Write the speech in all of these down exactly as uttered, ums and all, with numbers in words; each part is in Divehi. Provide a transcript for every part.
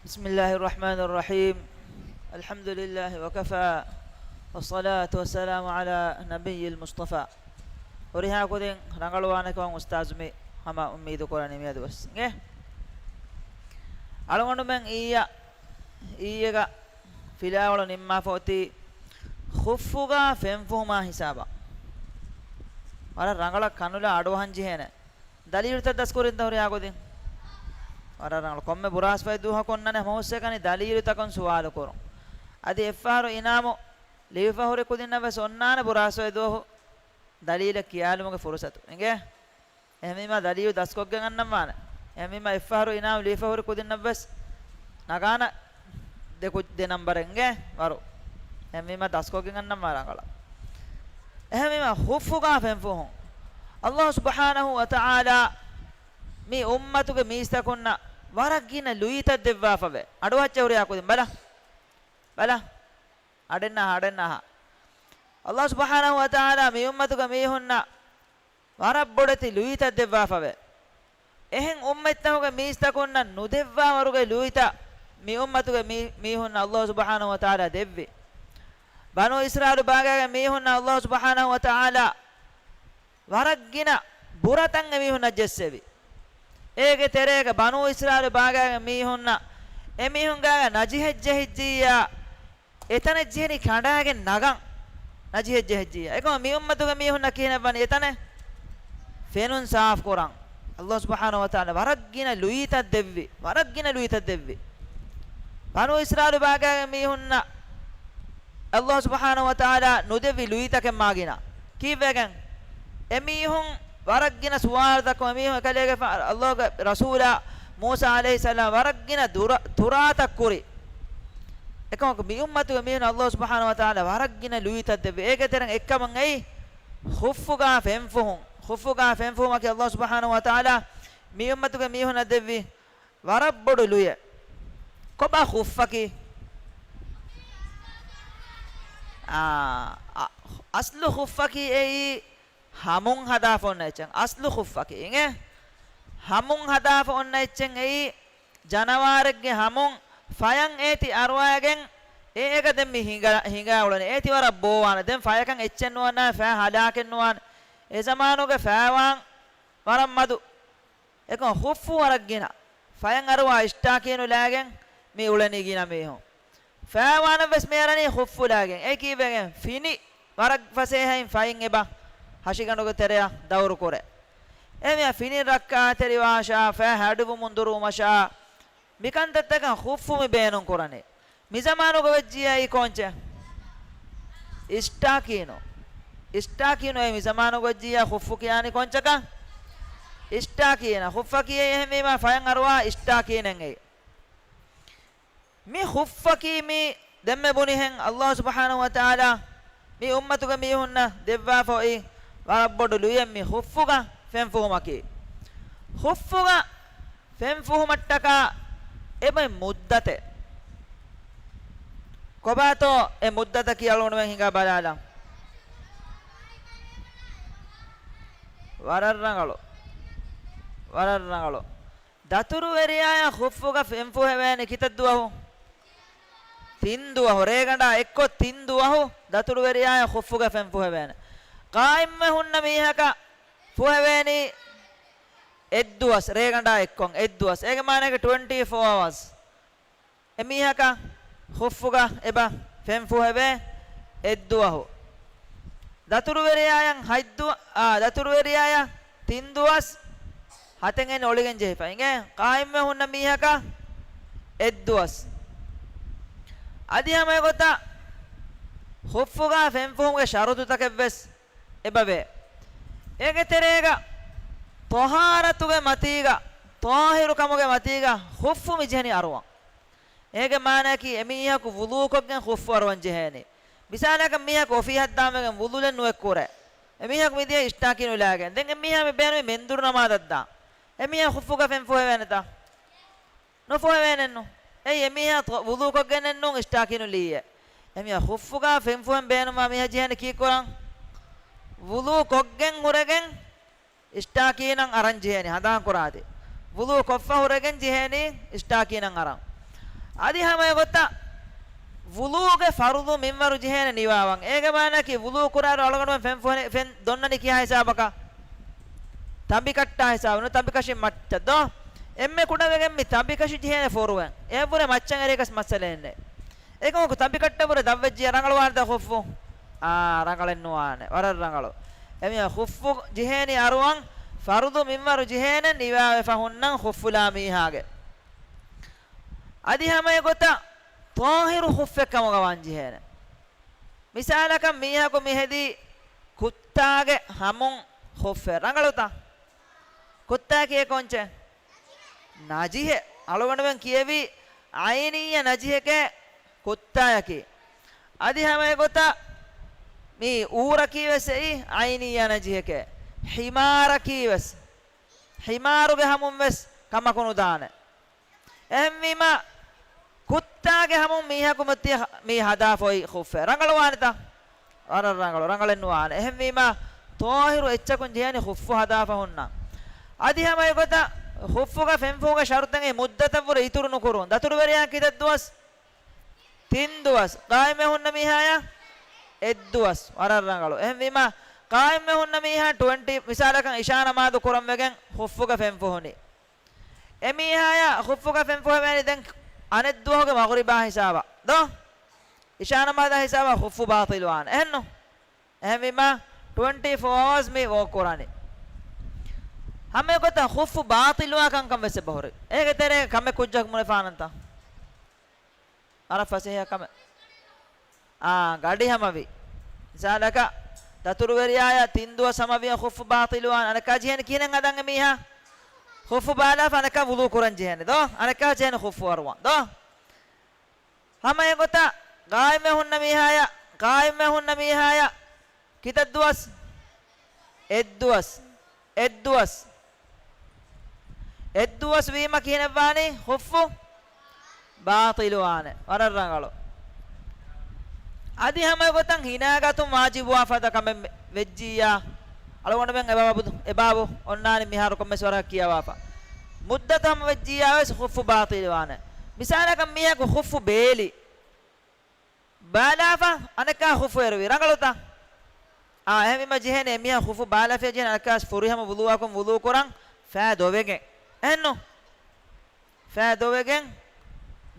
بسم الله الرحمن الرحيم. الحمد لله وكفى، والصلاة والسلام على النبي المصطفى. ހުރިހާ ކުދިން ރަނގަޅުވާނެކަމަށް އުސްތާޒު މި ހަމަ އުއްމީދު ކުރަނީ މިއަދުވެސް. އިނގޭ؟ އަޅުގަނޑުމެން އިއްޔަ، އިއްޔެގަ ފިލާވަޅު ނިންމާފަ އޮތީ ޚުއްފުގަ ފެންފުހުމާ ހިސާބަށް. ވަރަށް ރަނގަޅަށް ކަނުލާ އަޑުއަހަން ޖެހޭނެ. ދަލީލުތައް ދަސްކުރިންތަ ހުރިހާ ކުދިން؟ ވަރަށް ރަނގަޅު. ކޮންމެ ބުރާސްފައި ދުވަހަކު އޮންނާނެ ހަމަ ހުސްއެކަނި ދަލީލުތަކުން ސުވާލު ކުރުން. އަދި އެއްފަހަރު އިނާމު ލިބިފަ ހުރި ކުދިންނަށް ވެސް އޮންނާނެ ބުރާސްފައި ދުވަހު ދަލީލެއް ކިޔާލުމުގެ ފުރުސަތު. އިނގޭ؟ އެހެންވީމާ ދަލީލު ދަސްކޮށްގެން އަންނަން ވާނެ. އެހެންވީމާ އެއްފަހަރު އިނާމު ލިބިފަ ހުރި ކުދިންނަށް ވެސް ނަގާނަ ދެ ކު-، ދެ ނަންބަރެއް އިނގޭ ވަރު. އެހެންވީމާ ދަސްކޮށްގެން އަންނަން ވާނެ ރަނގަޅަށް. އެހެންވީމާ ޚުއްފުގަ ފެންފުހުން. އައްލާހު ސުބްޙާނަހު ވަތަޢާލާ މި އުއްމަތުގެ މީސްތަކުންނަށް ވަރަށް ގިނަ ލުއިތައް ދެއްވާފަވޭ. އަޑުއައްޗެ ހުރިހާ ކުދިން ބަލަ. ބަލަ. އަޑެއްނާ، އަޑެއްނާހާ. އައްލާހު ސުބްޙާނަހު ވަތަޢާލާ މި އުއްމަތުގެ މީހުންނަށް ވަރަށް ބޮޑެތި ލުއިތައް ދެއްވާފަވޭ. އެހެން އުއްމަތްތަކުގެ މީސްތަކުންނަށް ނުދެއްވާ ވަރުގެ ލުއިތައް މި އުއްމަތުގެ މީ-، މީހުންނަށް އައްލާހު ސުބްޙާނަހު ވަތަޢާލާ ދެއްވި. ބަނޫ އިސްރާއީލު ބާގާގެ މީހުންނަށް އައްލާހު ސުބްޙާނަހު ވަތަޢާލާ ވަރަށް ގިނަ ބުރަތައް އެމީހުންނަށް ޖެއްސެވި. އޭގެ ތެރޭގަ ބަނޫ އިސްރާއީލު ބާގާގެ މީހުންނަށް އެމީހުންގާގަ ނަޖިހެއްޖެހިއްޖިއްޔާ، އެތަނަށް ޖެހެނީ ކަނޑާގެން ނަގަން. ނަޖިހެއްޖެހިއްޖިއްޔާ. އެކަމަ މި އުއްމަތުގެ މީހުންނަށް ކިހިނެއްވަނީ އެތަނެއް؟ ފެނުން ސާފުކުރަން. އައްލާހު ސުބްޙާނަހު ވަތަޢާލާ ވަރަށް ގިނަ ލުއިތައް ދެއްވި. ވަރަށް ގިނަ ލުއިތައް ދެއްވި. ބަނޫ އިސްރާއީލު ބާގާގެ މީހުންނަށް އައްލާހު ސުބްޙާނަހު ވަތަޢާލާ ނުދެއްވި ލުއިތަކެއް މާގިނަ. ކީއްވެގެން؟ އެމީހުން ވަރަށް ގިނަ ސުވާލުތަކުން އެމީހުން އެކަލޭގެފާނު އައްލާހުގެ ރަސޫލާ މޫސާ ޢަލައިހިއްސަލާމް ވަރަށް ގިނަ ދުރަ-، ތުރާތައް ކުރި. އެކަމަކު މި އުއްމަތުގެ މީހުން އައްލާހު ސުބްޙާނަހު ވަތަޢާލާ ވަރަށް ގިނަ ލުއިތައް ދެއްވި. އޭގެ ތެރެއިން އެއްކަމަށް އެއީ ޚުއްފުގާ ފެންފުހުން. ޚުއްފުގާ ފެންފުހުމަކީ އައްލާހު ސުބްޙާނަހު ވަތަޢާލާ މި އުއްމަތުގެ މީހުންނަށް ދެއްވި ވަރަށް ބޮޑު ލުޔެއް. ކޮބާ ޚުއްފަކީ؟ އާ، އަ-، އަސްލު ޚުއްފަކީ އެއީ ހަމުން ހަދާފަ އޮންނަ އެއްޗެއް. އަސްލު ޚުއްފަކީ އިނގޭ؟ ހަމުން ހަދާފަ އޮންނަ އެއްޗެއް އެއީ ޖަނަވާރެއްގެ ހަމުން ފަޔަށް އޭތި އަރުވައިގެން އޭގަ ދެން މި ހިނގާ، ހިނގާ އުޅެނީ. އޭތި ވަރަށް ބޯވާނެ. ދެން ފަޔަކަށް އެއްޗެއް ނުވާނެ، ފަޔަށް ހަލާކެއް ނުވާނެ. އެ ޒަމާނުގެ ފަޔަވާން ވަރަށް މަދު. އެކަމަ ޚުއްފު ވަރަށް ގިނަ. ފަޔަށް އަރުވާ އިސްޓާކީނު ލާގެން މި އުޅެނީ ގިނަ މީހުން. ފަޔަވާނަށް ވެސް މި އަރަނީ ޚުއްފު ލާގެން. އެ ކީއްވެގެން؟ ފިނި ވަރަށް ފަސޭހައިން ފައިން އެބަ ހަށިގަނޑުގެ ތެރެއަށް ދައުރު ކުރޭ. އެހެންވެ ފިނި ރައްކާތެރިވާށާ، ފަޔަށް ހަޑިވުމުން ދުރުވުމަށާ، މި ކަންތައްތަކަށް ޚުއްފު މި ބޭނުން ކުރަނީ. މި ޒަމާނުގަ ވެއްޖިއްޔާ އީ ކޯންޗެއް؟ އިސްޓާކީނު. އިސްޓާކީނު އޭ މި ޒަމާނުގަ ވެއްޖިއްޔާ ޚުއްފު ކިޔާނީ ކޯންޗަކަށް؟ އިސްޓާކީނަށް. ޚުއްފަކީ އެހެންވީމާ ފަޔަށް އަރުވާ އިސްޓާކީނެއް އެއީ. މި ޚުއްފަކީ މި ދެންމެ ބުނިހެން އައްލާހު ސުބްޙާނަހު ވަތަޢާލާ މި އުއްމަތުގެ މީހުންނަށް ދެއްވާފަ އޮތް ވަރަށް ބޮޑު ލުޔެއް މި ޚުއްފުގަ ފެންފުހުމަކީ. ޚުއްފުގަ ފެންފުހުމަށްޓަކާ އެބަ މުއްދަތެއް. ކޮބާތޯ އެ މުއްދަތަކީ އަޅުގަނޑުމެން ހިނގާ ބަލާލަން. ވަރަށް ރަނގަޅު. ވަރަށް ރަނގަޅު. ދަތުރުވެރިޔާޔަށް ޚުއްފުގަ ފެންފުހެވޭނެ ކިތައް ދުވަހު؟ ތިން ދުވަހު. ރޭގަނޑާ އެއްކޮށް ތިން ދުވަހު ދަތުރުވެރިޔާޔަށް ޚުއްފުގަ ފެންފުހެވޭނެ. ޤާއިމްވެ ހުންނަ މީހަކަށް ފުހެވޭނީ އެއްދުވަސް، ރޭގަނޑާ އެއްކޮށް އެއްދުވަސް. އޭގެ މާނައަކީ ޓްވެންޓީ ފޯ އަވާސް. އެމީހަކަށް ޚުއްފުގަ އެބަ ފެންފުހެވޭ އެއްދުވަހު. ދަތުރުވެރިޔާޔަށް ހަތްދު-، އާ، ދަތުރުވެރިޔާޔަށް ތިންދުވަސް ހަތެއް އެން އޮޅިގެން ޖެހިފަ އިނގޭ. ޤާއިމްވެ ހުންނަ މީހަކަށް އެއްދުވަސް. އަދި ހަމަ އެގޮތަށް ޚުއްފުގަ ފެންފުހުމުގެ ޝަރުޠުތަކެއްވެސް އެބަވޭ. އޭގެ ތެރޭގަ ޠަހާރަތުގެ މަތީގަ، ޠާހިރުކަމުގެ މަތީގަ ޚުއްފު މިޖެހެނީ އަރުވަން. އޭގެ މާނައަކީ އެމީހަކު ވުޟޫކޮށްގެން ޚުއްފު އަރުވަން ޖެހޭނީ. މިސާލަކަށް މީހަކު އޮފީހަށް ދާންވެގެން ވުޟޫލެއް ނުއެއްކުރޭ. އެމީހަކު މިދިޔަ އިސްޓާކީނު ލާގެން. ދެން އެމީހާ މި ބޭނުމީ މެންދުރު ނަމާދަށް ދާން. އެމީހާ ޚުއްފުގަ ފެންފުހެވޭނެތަ؟ ނުފުހެވޭނެއްނު. އެއީ އެމީހާ ވުޟޫކޮށްގެންނެއްނޫން އިސްޓާކީނު ލީއޭ. އެމީހާ ޚުއްފުގަ ފެންފުހެން ބޭނުމާ މީހާ ޖެހޭނެ ކީއްކުރަން؟ ވުޟޫކޮށްގެން ހުރެގެން އިސްޓާކީނަށް އަރަން ޖެހޭނީ ހަނދާން ކުރާތި. ވުޟޫ ކޮށްފަ ހުރެގެން ޖެހޭނީ އިސްޓާކީނަށް އަރަން. އަދި ހަމަ އެގޮތަށް ވުޟޫގެ ފަރުޟު މިންވަރު ޖެހޭނެ ނިވާވަން. އޭގެ މާނައަކީ ވުޟޫ ކުރާއިރު އަޅުގަނޑުމެން ފެން ފޮހެ-، ފެން ދޮންނަނީ ކިހާ ހިސާބަކަށް؟ ތަނބިކައްޓާ ހިސާބުން ތަނބިކަށި މައްޗަށް ދޯ؟ އެންމެ ކުޑަވެގެން މި ތަނބިކަށި ޖެހޭނެ ފޮރުވެން. އެއަށްވުރެ މައްޗަށް އެރޭ ކަސް މައްސަލައެއް ނެތް. އެކަމަކު ތަނބިކައްޓަށްވުރެ ދަށްވެއްޖިއްޔާ ރަނގަޅުވާނެތަ ޚުއްފު؟ އާ، ރަނގަޅެއް ނުވާނެ. ވަރަށް ރަނގަޅު. އެމީހާ ޚުއްފު ޖެހޭނީ އަރުވަން، ފަރުޟު މިންވަރު ޖެހޭނެ ނިވާވެފަ ހުންނަން ޚުއްފުލާ މީހާގެ. އަދި ހަމަ އެގޮތަށް ޠާހިރު ޚުއްފެއް ކަމުގަ ވާން ޖެހޭނެ. މިސާލަކަށް މީހަކު މި ހެދީ ކުއްތާގެ ހަމުން ޚުއްފެއް. ރަނގަޅުތަ؟ ކުއްތާއަކީ ކޮންޗެއް؟ ނަޖިހެއް. އަޅުގަނޑުމެން ކިޔެވީ އައިނިއްޔަ ނަޖިހެކޭ ކުއްތާއަކީ. އަދި ހަމަ އެގޮތަށް މި އޫރަކީ ވެސް އެއީ އައިނިއްޔަ ނަޖިހެކޭ. ޙިމާރަކީ ވެސް، ޙިމާރުގެ ހަމުން ވެސް ކަމަކު ނުދާނެ. އެހެންވީމަ، ކުއްތާގެ ހަމުން މީހަކު މަތި މީ ހަދާފަ އޮތް ޚުއްފެއް. ރަނގަޅުވާނެތަ؟ ވަރަށް ރަނގަޅު. ރަނގަޅެއް ނުވާނެ. އެހެންވީމަ، ޠާހިރު އެއްޗަކުން ޖެހޭނީ ޚުއްފު ހަދާފަ ހުންނަން. އަދި ހަމަ އެގޮތަށް ޚުއްފުގަ ފެންފުހުގެ ޝަރުޠެއް މުއްދަތަށްވުރެ އިތުރު ނުކުރުން. ދަތުރުވެރިޔާ ކިތައް ދުވަސް؟ ތިން ދުވަސް. ޤާއިމްވެ ހުންނަ މީހާޔަށް؟ އެއް ދުވަސް. ވަރަށް ރަނގަޅު. އެހެންވީމަ، ޤާއިމްވެ ހުންނަ މީހާ ޓްވެންޓީ، މިސާލަކަށް އިޝާ ނަމާދު ކުރަން ވެގެން ޚުއްފުގަ ފެންފުހުނީ. އެމީހާޔަށް ޚުއްފުގަ ފެންފުހެވޭނީ ދެން އަނެއްދުވަހުގެ މަޣުރިބާ ހިސާބަށް ދޯ؟ އިޝާ ނަމާދާ ހިސާބަށް ޚުއްފު ބާޠިލުވާނެ. އެހެންނު؟ އެހެންވީމަ، ޓްވެންޓީ ފޯ އަވާސް މި ވޯކް ކުރާނީ. ހަމައެގޮތަށް ޚުއްފު ބާޠިލުވާ ކަންކަން ވެސް އެބަހުރި. އޭގެ ތެރޭ ކަމެއް ކުއްޖަކު މުޅެފާނަންތަ؟ ވަރަށް ފަސޭހަ ކަމެއް. އާ، ގަޑި ހަމަވި. މިސާލަކަށް، ދަތުރުވެރިޔާޔަށް ތިން ދުވަސް ހަމަވިޔަ ޚުއްފު ބާޠިލުވާން. އަނެއްކާ ޖެހޭނެ ކިހިނެއް ހަދަން އެމީހާ؟ ޚުއްފު ބާލާފަ އަނެއްކާ ވުޟޫ ކުރަން ޖެހޭނެ ދޯ؟ އަނެއްކާ ޖެހޭނެ ޚުއްފު އަރުވަން ދޯ؟ ހަމަ އެގޮތަށް ޤާއިމްވެ ހުންނަ މީހާޔަށް، ޤާއިމްވެ ހުންނަ މީހާޔަށް ކިތައް ދުވަސް؟ އެއްދުވަސް. އެއްދުވަސް. އެއްދުވަސް ވީމަ ކިހިނެއްވާނީ؟ ޚުއްފު ބާޠިލުވާނެ. ވަރަށް ރަނގަޅު. އަދި ހަމަ ގޮތަށް ހިނާގަތުން ވާޖިބުވާ ފަދަ ކަމެއް ވެ-، ވެއްޖިއްޔާ، އަޅުގަނޑުމެން އެބާބު، އެބާބު އޮންނާނީ މިހާރު ކޮންމެސް ވަރަކަށް ކިޔަވާފަ. މުއްދަތު ހަމަ ވެއްޖިއްޔާ ވެސް ޚުއްފު ބާޠިލުވާނެ. މިސާލަކަށް މީހަކު ޚުއްފު ބޭލި. ބާލާފަ އަނެއްކާ ޚުއްފު އެރުވި. ރަނގަޅުތަ؟ އާ، އެހެންވީމަ ޖެހޭނެ އެމީހާ ޚުއްފު ބާލާފިޔަ ޖެހޭނެ އަނެއްކާ ފުރިހަމަ ވުޟޫއަކުން ވުޟޫ ކުރަން ފައި ދޮވެގެން. އެހެންނު؟ ފައި ދޮވެގެން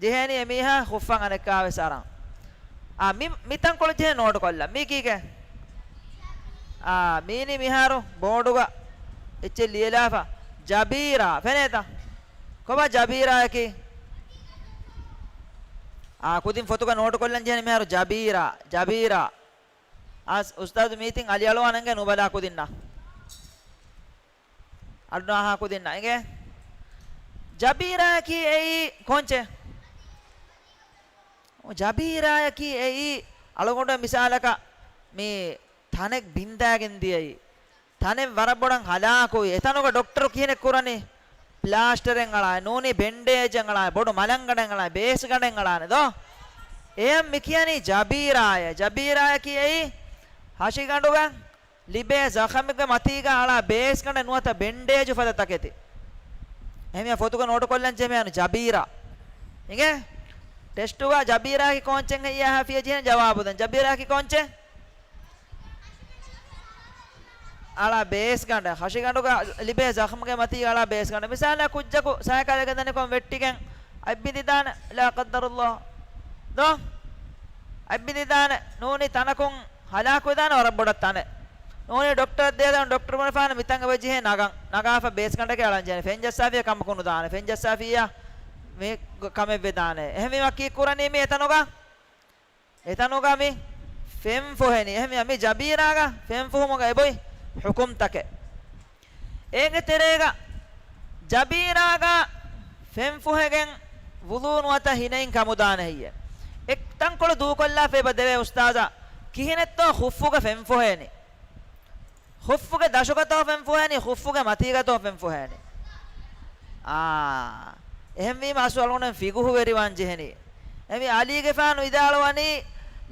ޖެހޭނީ އެމީހާ ޚުއްފަށް އަނެއްކާ ވެސް އަރަން. އާ، މި، މި ތަންކޮޅު ޖެހޭ ނޯޓު ކޮށްލަން. މީ ކީކޭ؟ އާ، މީނީ މިހާރު ބޯޑުގަ އެއްޗެއް ލިޔެލާފަ. ޖަބީރާ. ފެނޭތަ؟ ކޮބާ ޖަބީރާއަކީ؟ އާ، ކުދިން ފޮތުގަ ނޯޓު ކޮށްލަން ޖެހޭނެ މިހާރު ޖަބީރާ، ޖަބީރާ. އާސް، އުސްތާޛު މީތިން އަލިއަޅުވާނަންގެ ނުބަލާ ކުދިންނަށް. އަޑު ނާހާ ކުދިންނަށް އިނގޭ. ޖަބީރާއަކީ އެއީ ކޮންޗެއް؟ ޖަބީރާއަކީ އެއީ އަޅުގަނޑު މިސާލަކަށް މި ތަނެއް ބިންދާގެން ދިޔައީ. ތަނެއް ވަރަށް ބޮޑަށް ހަލާކުވި. އެތަނުގަ ޑޮކްޓަރު ކިހިނެއް ކުރަނީ؟ ޕްލާސްޓަރެއް އަޅާ، ނޫނީ ބެންޑޭޖެއް އަޅާ، ބޮޑު މަލަންގަނޑެއް އަޅާ، ބޭސްގަނޑެއް އަޅާނެ ދޯ؟ އެޔަށް މި ކިޔަނީ ޖަބީރާއޭ. ޖަބީރާއަކީ އެއީ ހަށިގަނޑުގަ ލިބޭ ޒަޚަމެއްގެ މަތީގަ އަޅާ ބޭސްގަނޑެއް ނުވަތަ ބެންޑޭޖު ފަދަ ތަކެތި. އެހެންވީމަ ފޮތުގަ ނޯޓު ކޮށްލަން ޖެހޭ މިހާރު ޖަބީރާ. އިނގޭ؟ ޓެސްޓުގަ ޖަބީރާއަކީ ކޯންޗެއް ހެއްޔާ ހާފިޔަ ޖެހޭނެ ޖަވާބު ދޭން. ޖަބީރާއަކީ ކޯންޗެއް؟ އަޅާ ބޭސްގަނޑެއް، ހަށިގަނޑުގަ ލިބޭ ޒަޚަމުގެ މަތީގަ އަޅާ ބޭސްގަނޑެއް. މިސާލަށް ކުއްޖަކު ސައިކަލެއް ގެންދަނިކޮށް ވެއްޓިގެން އަތްބިނދިދާނެ، لا قدر الله. ދޯ؟ އަތްބިނދިދާނެ. ނޫނީ ތަނަކުން ހަލާކުވެދާނެ ވަރަށް ބޮޑަށް ތަނެއް. ނޫނީ ޑޮކްޓަރަށް ދޭދާނެ، ޑޮކްޓަރު ބުނެފާނެ މިތަން އެބަޖެހޭ ނަގަން. ނަގާފަ ބޭސްގަނޑެކޭ އަޅަން ޖެހޭނެ. ފެން ޖައްސާފިޔާ ކަމަކު ނުދާނެ. ފެން ޖައްސާފިއްޔާ މި ކަމެއް ވެދާނެ. އެހެންވީމަ ކީއްކުރަނީ މި އެތަނުގަ؟ އެތަނުގަ މި ފެން ފޮހެނީ. އެހެންވީމަ މި ޖަބީރާގަ ފެން ފުހުމުގަ އެބޮތް ޙުކުމްތަކެއް. އޭގެ ތެރޭގަ ޖަބީރާގަ ފެން ފުހެގެން ވުޟޫ ނުވަތަ ހިނައިން ކަމުދާނެ ހެއްޔެވެ؟ އެ ތަންކޮޅު ދޫކޮށްލާފަ އެބަ ދެވޭ އުސްތާޛާ، ކިހިނެއްތޯ ޚުއްފުގަ ފެން ފޮހޭނީ؟ ޚުއްފުގެ ދަށުގަތޯ ފެން ފޮހޭނީ، ޚުއްފުގެ މަތީގަތޯ ފެން ފޮހޭނީ. އާ، އެހެންވީމަ އަސްލު އަޅުގަނޑުމެން ފިގުހުވެރިވާން ޖެހެނީ. އެހެންވީ އަލީގެފާނު ވިދާޅުވަނީ،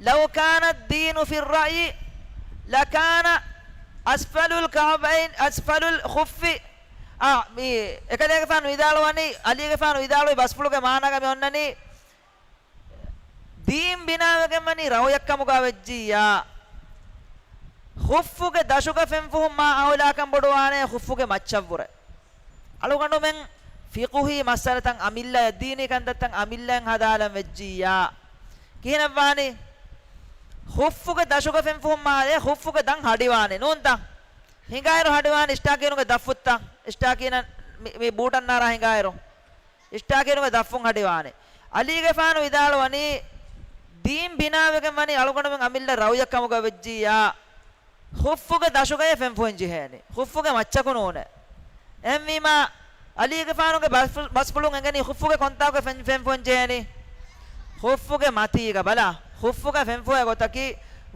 لو كان الدين في الرأي لكان أسفل الكعبين، أسفل الخف. އާ، މި އެކަލޭގެފާނު ވިދާޅުވަނީ، އަލީގެފާނު ވިދާޅުވި ބަސްފުޅުގެ މާނާގަ މި އޮންނަނީ، ދީން ބިނާވެގެން ވަނީ ރައުޔަށް ކަމުގަ ވެއްޖިއްޔާ، ޚުއްފުގެ ދަށުގަ ފެންފުހުން މާ އައުލާކަން ބޮޑުވާނެ ޚުއްފުގެ މައްޗަށްވުރެ. އަޅުގަނޑުމެން ފިޤުހީ މައްސަލަތައް އަމިއްލައަށް، ދީނީ ކަންތައްތައް އަމިއްލައަށް ހަދާލަން ވެއްޖިއްޔާ، ކިހިނެއްވާނީ؟ ޚުއްފުގެ ދަށުގަ ފެންފުހުން މާލޭ، ޚުއްފުގެ ދަށް ހަޑިވާނެ ނޫންތަ؟ ހިނގާއިރު ހަޑިވާނެ އިޝްޓާކީނުގެ ދަށްފުށްތަ؟ އިޝްޓާކީނަށް މި، މި ބޫޓަށް ނާރާ ހިނގާއިރު. އިޝްޓާކީނުގެ ދަށްފުށް ހަޑިވާނެ. ޢަލީގެފާނު ވިދާޅުވަނީ، ދީން ބިނާވެގެން ވަނީ އަޅުގަނޑުމެން އަމިއްލަ ރައުޔަށް ކަމުގަ ވެއްޖިއްޔާ، ޚުއްފުގެ ދަށުގައޭ ފެންފުހެން ޖެހޭނީ. ޚުއްފުގެ މައްޗަކު ނޫނޭ. އެހެންވީމާ، ޢަލީގެފާނުގެ ބަސްފު، ބަސްފުޅުން އެނގެނީ ޚުއްފުގެ ކޮންތާކު ފެން، ފެންފުހެން ޖެހޭނީ؟ ޚުއްފުގެ މަތީގަ. ބަލާ، ޚުއްފުގަ ފެންފުހޭ ގޮތަކީ،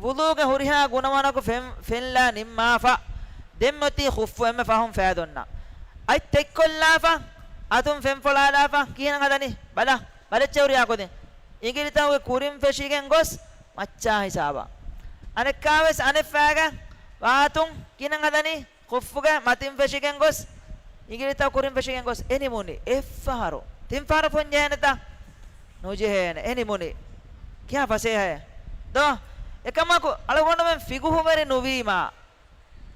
ވުޟޫގެ ހުރިހާ ގުނަވަނަކު ފެން، ފެންލާ ނިންމާފަ، ދެންމެ އޮތީ ޚުއްފު އެންމެ ފަހުން ފޭދޮންނަ. އަތް ތެއްކޮށްލާފަ، އަތުން ފެން ފޮޅާލާފަ، ކިހިނެއް ހަދަނީ؟ ބަލާ، ބަލައްޗޭ ހުރިހާ ކުދިން. އިނގިލިތަކުގެ ކުރިން ފެށިގެން ގޮސް މައްޗާ ހިސާބަށް. އަނެއްކާވެސް އަނެއްފައިގެ ވާތުން ކިހިނެއް ހަދަނީ؟ ޚުއްފުގެ މަތިން ފެށިގެން ގޮސް، އިނގިލިތައް ކުރިން ފެށިގެން ގޮސް އެ ނިމުނީ. އެއްފަހަރު، ތިންފަހަރު ފުން ޖެހޭނެތަ؟ ނުޖެހޭނެ. އެ ނިމުނީ. ކިހާ ފަސޭހައޭ. ދޯ؟ އެކަމަކު، އަޅުގަނޑުމެން ފިޤުހުވެރި ނުވީމާ،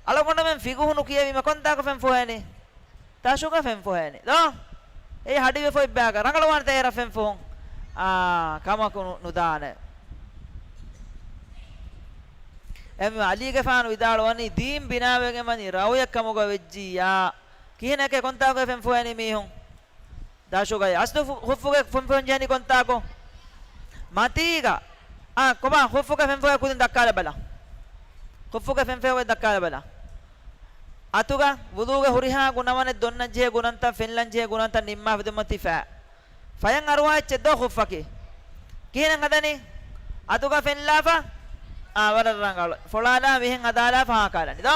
އަޅުގަނޑުމެން ފިޤުހު ނުކިޔެވީމަ ކޮންތާކު ފެން ފުހޭނީ؟ ތަށުގަ ފެން ފުހޭނީ. ދޯ؟ އެ ހަޑިވެފަ އޮތް ބަޔަކަށް ރަނގަޅުވާނެތަ އޭރަށް ފެން ފުހުން؟ އާ، ކަމަކު ނު، ނުދާނެ. އެހެންވީމަ ޢަލީގެފާނު ވިދާޅުވަނީ، ދީން ބިނާވެގެން ވަނީ ރައުޔަށް ކަމުގަ ވެއްޖިއްޔާ، ކިހިނެއް ކޮންތާކު ފެން ފުހޭނީ މީހުން؟ ދަށުގައި. އަސްލު ޚު، ޚުއްފުގެ ފެން ފުހެން ޖެހެނީ ކޮންތާކު؟ މަތީގަ. އާ، ކޮބާ ޚުއްފުގެ ފެން ފުހޭ ކުދިން ދައްކާލަބަލަ. ޚުއްފުގެ ފެން ފުހޭ ދައްކާލަބަލަ. އަތުގަ ވުޟޫގެ ހުރިހާ ގުނަވަނެއް ދޮންނަން ޖެހޭ ގުނަންތައް، ފެންލަން ޖެހޭ ގުނަންތައް ނިންމާފަ ދެންމެ އޮތީ ފައި. ފަޔަށް އަރުވާ އެއްޗެއް ދޯ ޚުއްފަކީ. ކިހިނެއް ހަދަނީ؟ އަތުގަ ފެންލާފަ، އާ، ވަރަށް ރަނގަޅު. ފޮޅާލާ މިހެން ހަދާލާފަ ހާކާލަނީ ދޯ؟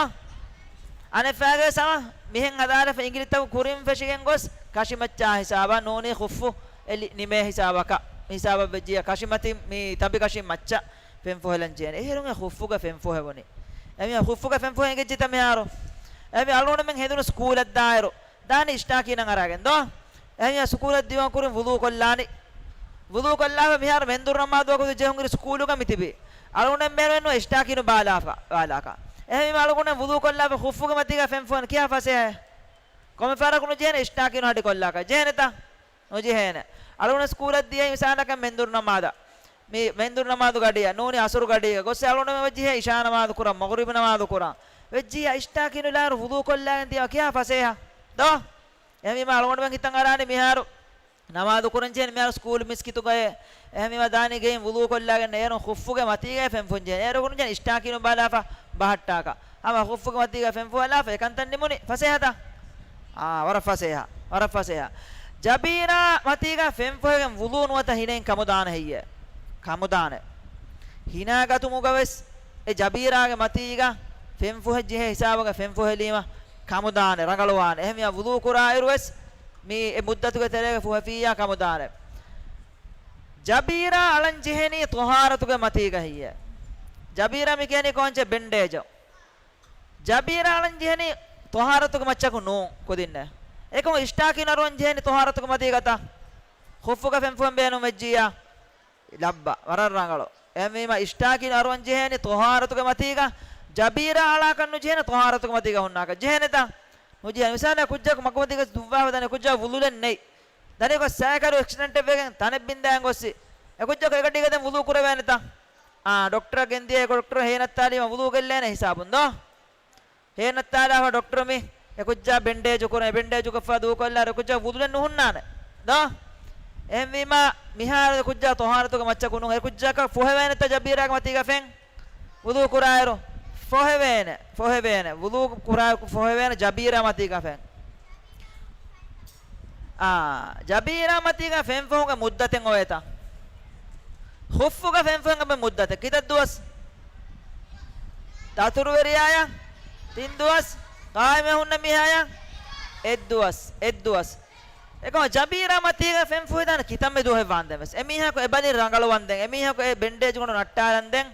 އަނެއްފައިގެ ސަމަ މިހެން ހަދާލާފަ އިނގިލިތަކު ކުރިން ފެށިގެން ގޮސް ކަށިމައްޗާ ހިސާބަށް ނޫނީ ޚުއްފު އެ ނިމޭ ހިސާބަކަށް، ހިސާބަށް ވެއްޖިއްޔާ ކަށިމަތިން މި ތަނބި ކަށިން މައްޗަށް ފެން ފޮހެލަން ޖެހޭނެ. އޭރުން އެ ޚުއްފުގަ ފެން ފޮހެވުނީ. އެމީހާ ޚުއްފުގަ ފެން ފޮހެ އެނގިއްޖެތަ މިހާރު؟ އެމީ އަޅުގަނޑުމެން ހެނދުނު ސްކޫލަށް ދާއިރު ދާނީ އިޝްޓާކީނަށް އަރާގެން ދޯ؟ އެހެންވީމާ ސުކޫލަށް ދިޔުމަށް ކުރިން ވުޟޫ ކޮށްލާނީ. ވުޟޫ ކޮށްލާފަ މިހާރު މެންދުރު ނަމާދު ވަގުތު ޖެހުން އިރު ސްކޫލުގަ މި ތިބީ. އަޅުގަނޑުމެން ބޭނުމެއް ނުވޭ އިޝްޓާކީނު ބާލާފަ، ބާލާކަށް. އެހެންވީމާ އަޅުގަނޑުމެން ވުޟޫ ކޮށްލާފަ ޚުއްފުގެ މަތީގަ ފެން ފުހެން ކިހާ ފަސޭހައޭ؟ ކޮންމެ ފަހަރަކު ނުޖެހޭނެ އިޝްޓާކީނު ހަޑި ކޮށްލާކަށް. ޖެހޭނެތަ؟ ނުޖެހޭނެ. އަޅުގަނޑު ސްކޫލަށް ދިޔައީ މިސާލަކަށް މެންދުރު ނަމާދަށް. މި މެންދުރު ނަމާދު ގަޑިއަށް ނޫނީ އަސުރު ގަޑީގަ ގޮސް އަޅުގަނޑުމެން އޮތް ޖެހޭ އިޝާ ނަމާދު ކުރަން، މަޣުރިބު ނަމާދު ކުރަން. ވެއްޖިއްޔާ އިޝްޓާކީނު ލާރު ވުޟޫ ކޮށްލާގެން ދިޔަ ކިހާ ފަސޭހަ ދޯ؟ އެހެންވީމާ އަޅުގަނޑުމެން ހިތަށް އަރާނީ މިހާރު ނަމާދު ކުރަން ޖެހޭނެ މިހާރު ސްކޫލް މިސްކިތުގައޭ. އެހެންވީމާ ދާނީ ގެއިން ވުޟޫ ކޮށްލާގެން އޭރުން ޚުއްފުގެ މަތީގައި ފެން ފުން ޖެހޭނެ. އޭރު ނުޖެހޭނެ އިޝްޓާކީނު ބާލާފަ ބަހައްޓާކަށް. ހަމަ ޚުއްފުގެ މަތީގަ ފެން ފުހާލާފަ އެކަންތައް ނިމުނީ. ފަސޭހަތަ؟ އާ، ވަރަށް ފަސޭހަ. ވަރަށް ފަސޭހަ. ޖަބީރާ މަތީގަ ފެން ފޮހެގެން ވުޟޫ ނުވަތަ ހިނައިން ކަމުދާނެ ހެއްޔޭ؟ ކަމުދާނެ. ހިނާ ގަތުމުގަވެސް އެ ޖަބީރާގެ މަތީގަ ފެން ފޮހެއްޖެހޭ ހިސާބުގަ ފެން ފޮހެލީމަ ކަމުދާނެ، ރަނގަޅުވާނެ. އެހެންވިޔާ ވުޟޫ ކުރާއިރުވެސް މި އެ މުއްދަތުގެ ތެރޭގަ ފޮހެފިއްޔާ ކަމުދާނެ. ޖަބީރާ އަޅަން ޖެހެނީ ޠަހާރަތުގެ މަތީގަ ހެއްޔޭ؟ ޖަބީރާ މި ކިޔަނީ ކޯންޗެއް ބެންޑޭޖު. ޖަބީރާ އަޅަން ޖެހެނީ ޠަހާރަތުގެ މައްޗަކު ނޫން ކުދިންނެއް. އެކަމު އިޝްޓާކީން އަރުވަން ޖެހެނީ ޠަހާރަތުގެ މަތީގަތަ؟ ޚުއްފުގަ ފެން ފުހެން ބޭނުން ވެއްޖިއްޔާ. ލައްބަ، ވަރަށް ރަނގަޅު. އެހެންވީމަ އިޝްޓާކީން އަރުވަން ޖެހޭނީ ޠަހާރަތުގެ މަތީގަ، ޖަބީރާ އަޅާކަށް ނުޖެހޭނެ ޠަހާރަތުގެ މަތީގަ ހުންނާކަށް. ޖެހޭނެތަ؟ ނުޖެހޭނެ. މިސާލަކަށް ކުއްޖަކު މަގުމަތީގަ ދުއްވާފަ ދާނެ ކުއްޖާ ވުޟޫލެއް ނެތް. ދަނީކޮށް ސައިކަލު އެކްސިޑެންޓެއްވެގެން ތަނެއް ބިންދާން ގޮއްސި. އެ ކުއްޖަކު އެގަޑީގަ ދެން ވުޟޫ ކުރެވޭނެތަ؟ އާ، ޑޮކްޓަރަށް ގެންދިޔަ އެ ޑޮކްޓަރު ހޭނައްތާލީމަ ވުޟޫ ގެއްލޭނެ ހިސާބުން ދޯ؟ ހޭނައްތާލާފަ ޑޮކްޓަރު މި އެ ކުއްޖާ ބެންޑޭޖު ކުރަން، އެ ބެންޑޭޖު ކޮށްފަ ދޫކޮށްލާ އެ ކުއްޖާ ވުޟޫލެއް ނުހުންނާނެ ދޯ؟ އެހެންވީމާ މިހާރު އެ ކުއްޖާ ޠަހާރަތުގެ މައްޗަކު ނޫން. އެ ކުއްޖަކަށް ފޮހެވޭނެތަ ޖަބީރާގެ މަތީގަ ފެން؟ ވުޟޫ ކުރާއިރު ފޮހެވޭނެ، ފޮހެވޭނެ. ވުޟޫ ކުރާ ފޮހެވޭނެ ޖަބީރާ މަތީގަ ފެން. އާ، ޖަބީރާ މަތީގަ ފެން ފޮހުގެ މުއްދަތެއް އޮވޭތަ؟ ޚުއްފުގަ ފެން ފޮހެން އެބަ މުއްދަތެއް ކިތައް ދުވަސް؟ ދަތުރުވެރިޔާޔަށް ތިން ދުވަސް، ޤާއިމެއް ހުންނަ މީހާޔަށް އެއް ދުވަސް، އެއް ދުވަސް. އެކަމަ ޖަބީރާ މަތީގަ ފެން ފުހިދާނެ ކިތަންމެ ދުވަހެއް ވާންދެން ވެސް. އެމީހަކު އެ ބަލިން ރަނގަޅުވަންދެން، އެމީހަކު އެ ބެންޑޭޖު ގޮނޑު ނައްޓާލަންދެން،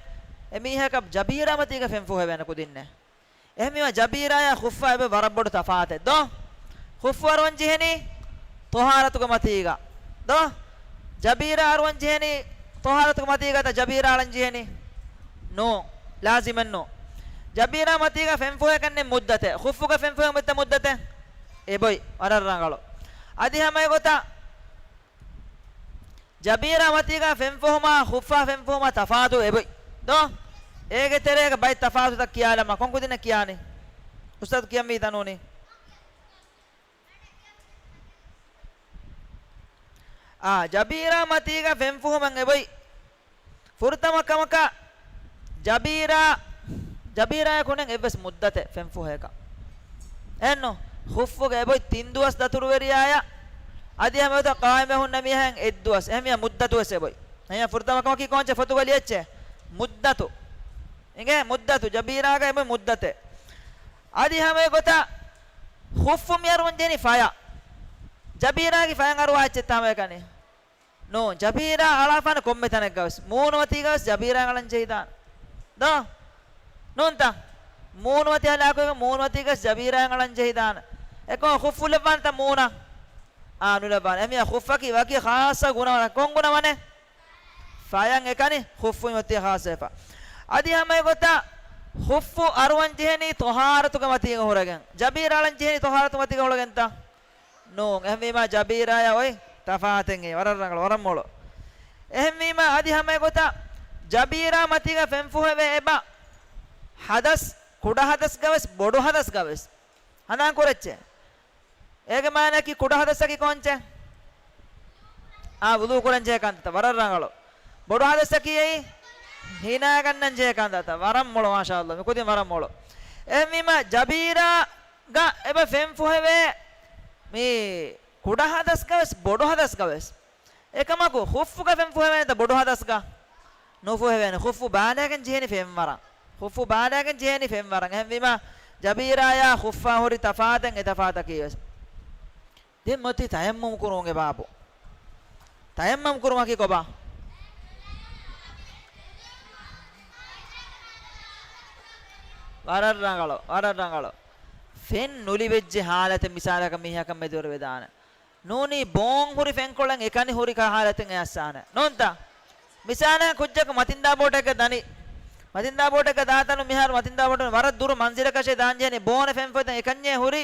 އެމީހަކަށް ޖަބީރާ މަތީގަ ފެން ފުހެވޭނެ ކުދިންނެއް. އެހެންވީމަ ޖަބީރާޔާ ޚުއްފާ އެބަ ވަރަށް ބޮޑު ތަފާތެއް ދޯ؟ ޚުއްފު އަރުވަން ޖެހެނީ ޠަހާރަތުގެ މަތީގަ ދޯ؟ ޖަބީރާ އަރުވަން ޖެހެނީ ޠަހާރަތުގެ މަތީގަތަ ޖަބީރާ އަޅަން ޖެހޭނީ؟ ނޫން. ލާޒިމެއް ނޫން. ޖަބީރާ މަތީގަ ފެންފުހޭކަންނެ މުއްދަތެއް. ޚުއްފުގަ ފެންފުހޭ މިތަ މުއްދަތެއް؟ އެބޮތް. ވަރަށް ރަނގަޅު. އަދި ހަމަ އެގޮތަށް ޖަބީރާ މަތީގަ ފެންފުހުމާ ޚުއްފާ ފެންފުހުމާ ތަފާތު އެބޮތް. ދޯ؟ އޭގެ ތެރޭގަ ބައެއް ތަފާތުތައް ކިޔާލަމާ. ކޮން ކުދިންނަށް ކިޔާނީ؟ އުސްތާޛު ކިޔަންވީތަ ނޫނީ؟ އާ، ޖަބީރާ މަތީގަ ފެންފުހުމެއް އެބޮތް. ފުރަތަމަ ކަމަކަށް ޖަބީރާ، ޖަބީރާއަކު ނެތް އެއްވެސް މުއްދަތެއް ފެންފުހޭކަށް. އެއްނު، ޚުއްފުގެ އެބޮތް ތިން ދުވަސް ދަތުރުވެރިޔާޔަށް، އަދި ހަމަ އެގޮތަށް ޤާއިމްވެ ހުންނަ މީހާއަށް އެއްދުވަސް. އެހެންވިޔަ މުއްދަތުވެސް އެބޮތް. އެހެން ފުރަތަމަ ކަމަކީ ކޯންޗެއް ފޮތުގަ ލިޔެއްޗޭ؟ މުއްދަތު. އިނގޭ މުއްދަތު. ޖަބީރާގަ އެބޮތް މުއްދަތެއް. އަދި ހަމަ އެގޮތަށް ޚުއްފު މި އަރުވަން ޖެހެނީ ފަޔަށް. ޖަބީރާގެ ފަޔަށް އަރުވާ އެއްޗެއްތަ ހަމައެކަނި؟ ނޫން. ޖަބީރާ އަޅާފާނެ ކޮންމެ ތަނެއްގަވެސް. މޫނުމަތީގަވެސް ޖަބީރާއަށް އަޅަން ޖެހިދާނެ. ދޯ؟ ނޫންތަ؟ މޫނުމަތީ ހަލާކުވެގެން މޫނުމަތީގަވެސް ޖަބީރާއަށް އަޅަން ޖެހިދާނެ. އެކަމަކު ޚުއްފު ލައްވާނެތަ މޫނަށް؟ އާ، ނުލައްވާނެ. އެހެންވިޔަ ޚުއްފަކީ ވަކި ޚާއްޞަ ގުނަވަނެއް. ކޮން ގުނަވަނެއް؟ ފަޔަށް އެކަނި ޚުއްފު މިއޮތީ ޚާއްޞަވެފަ. އަދި ހަމަ އެގޮތަށް ޚުއްފު އަރުވަން ޖެހެނީ ޠަހާރަތުގެ މަތީގަ ހުރެގެން. ޖަބީރާ އަޅަން ޖެހެނީ ޠަހާރަތުގެ މަތީގަ ހުރެގެންތަ؟ ނޫން. އެހެންވީމާ ޖަބީރާޔާ އޮތް ތަފާތެއް އެ. ވަރަށް ރަނގަޅު، ވަރަށް މޮޅު. އެހެންވީމާ އަދި ހަމަ އެގޮތަށް ޖަބީރާ މަތީގަ ފެންފުހެވޭ އެބަ ޙަދަސް، ކުޑަ ޙަދަސްގަވެސް ބޮޑު ޙަދަސްގަވެސް ހަނދާން ކުރައްޗޭ. އޭގެ މާނައަކީ ކުޑަ ޙަދަސްއަކީ ކޯންޗެއް؟ އާ، ވުޟޫ ކުރަން ޖެހޭ ކަންތައްތައް. ވަރަށް ރަނގަޅު. ބޮޑު ޙަދަސްއަކީ އެއީ ހިނާގަންނަން ޖެހޭ ކަންތައްތައް. ވަރަށް މޮޅު، މާޝާﷲ. މި ކުދިން ވަރަށް މޮޅު. އެހެންވީމާ ޖަބީރާގަ އެބަ ފެންފުހެވޭ މި ކުޑަ ޙަދަސްގަވެސް ބޮޑު ޙަދަސްގަވެސް. އެކަމަކު ޚުއްފުގަ ފެންފުހެވޭނެތަ ބޮޑު ޙަދަސްގަ؟ ނުފުހެވޭނެ. ޚުއްފު ބާލައިގެން ޖެހޭނީ ފެންވަރަށް. ޚުއްފު ބާލައިގެން ޖެހޭނީ ފެންވަރަށް. އެހެންވީމާ ޖަބީރާޔާ ޚުއްފާ ހުރި ތަފާތެއް އެ ތަފާތަކީވެސް. ދެން މިއޮތީ ތަޔައްމަމް ކުރުމުގެ ބާބު. ތަޔައްމަމް ކުރުމަކީ ކޮބާ؟ ވަރަށް ރަނގަޅު، ވަރަށް ރަނގަޅު. ފެން ނުލިބެއްޖެ ޙާލަތެއް މިސާލަކަށް މީހަކަށް މެދުވެރިވެދާނެ. ނޫނީ ބޯން ހުރި ފެންކޮޅެއް އެކަނި ހުރި ކަ ޙާލަތެއް އައިސްސާނެ. ނޫންތަ؟ މިސާލަކަށް ކުއްޖަކު މަތިންދާ ބޯޓެއްގަ ދަނީ. މަތިންދާ ބޯޓެއްގަ ދާތަނު މިހާރު މަތިންދާ ބޯޓުން ވަރަށް ދުރު މަންޒިލަކަށޭ ދާންޖެހެނީ ބޯނެ ފެންފޮދެއް އެކަންޏޭ ހުރީ.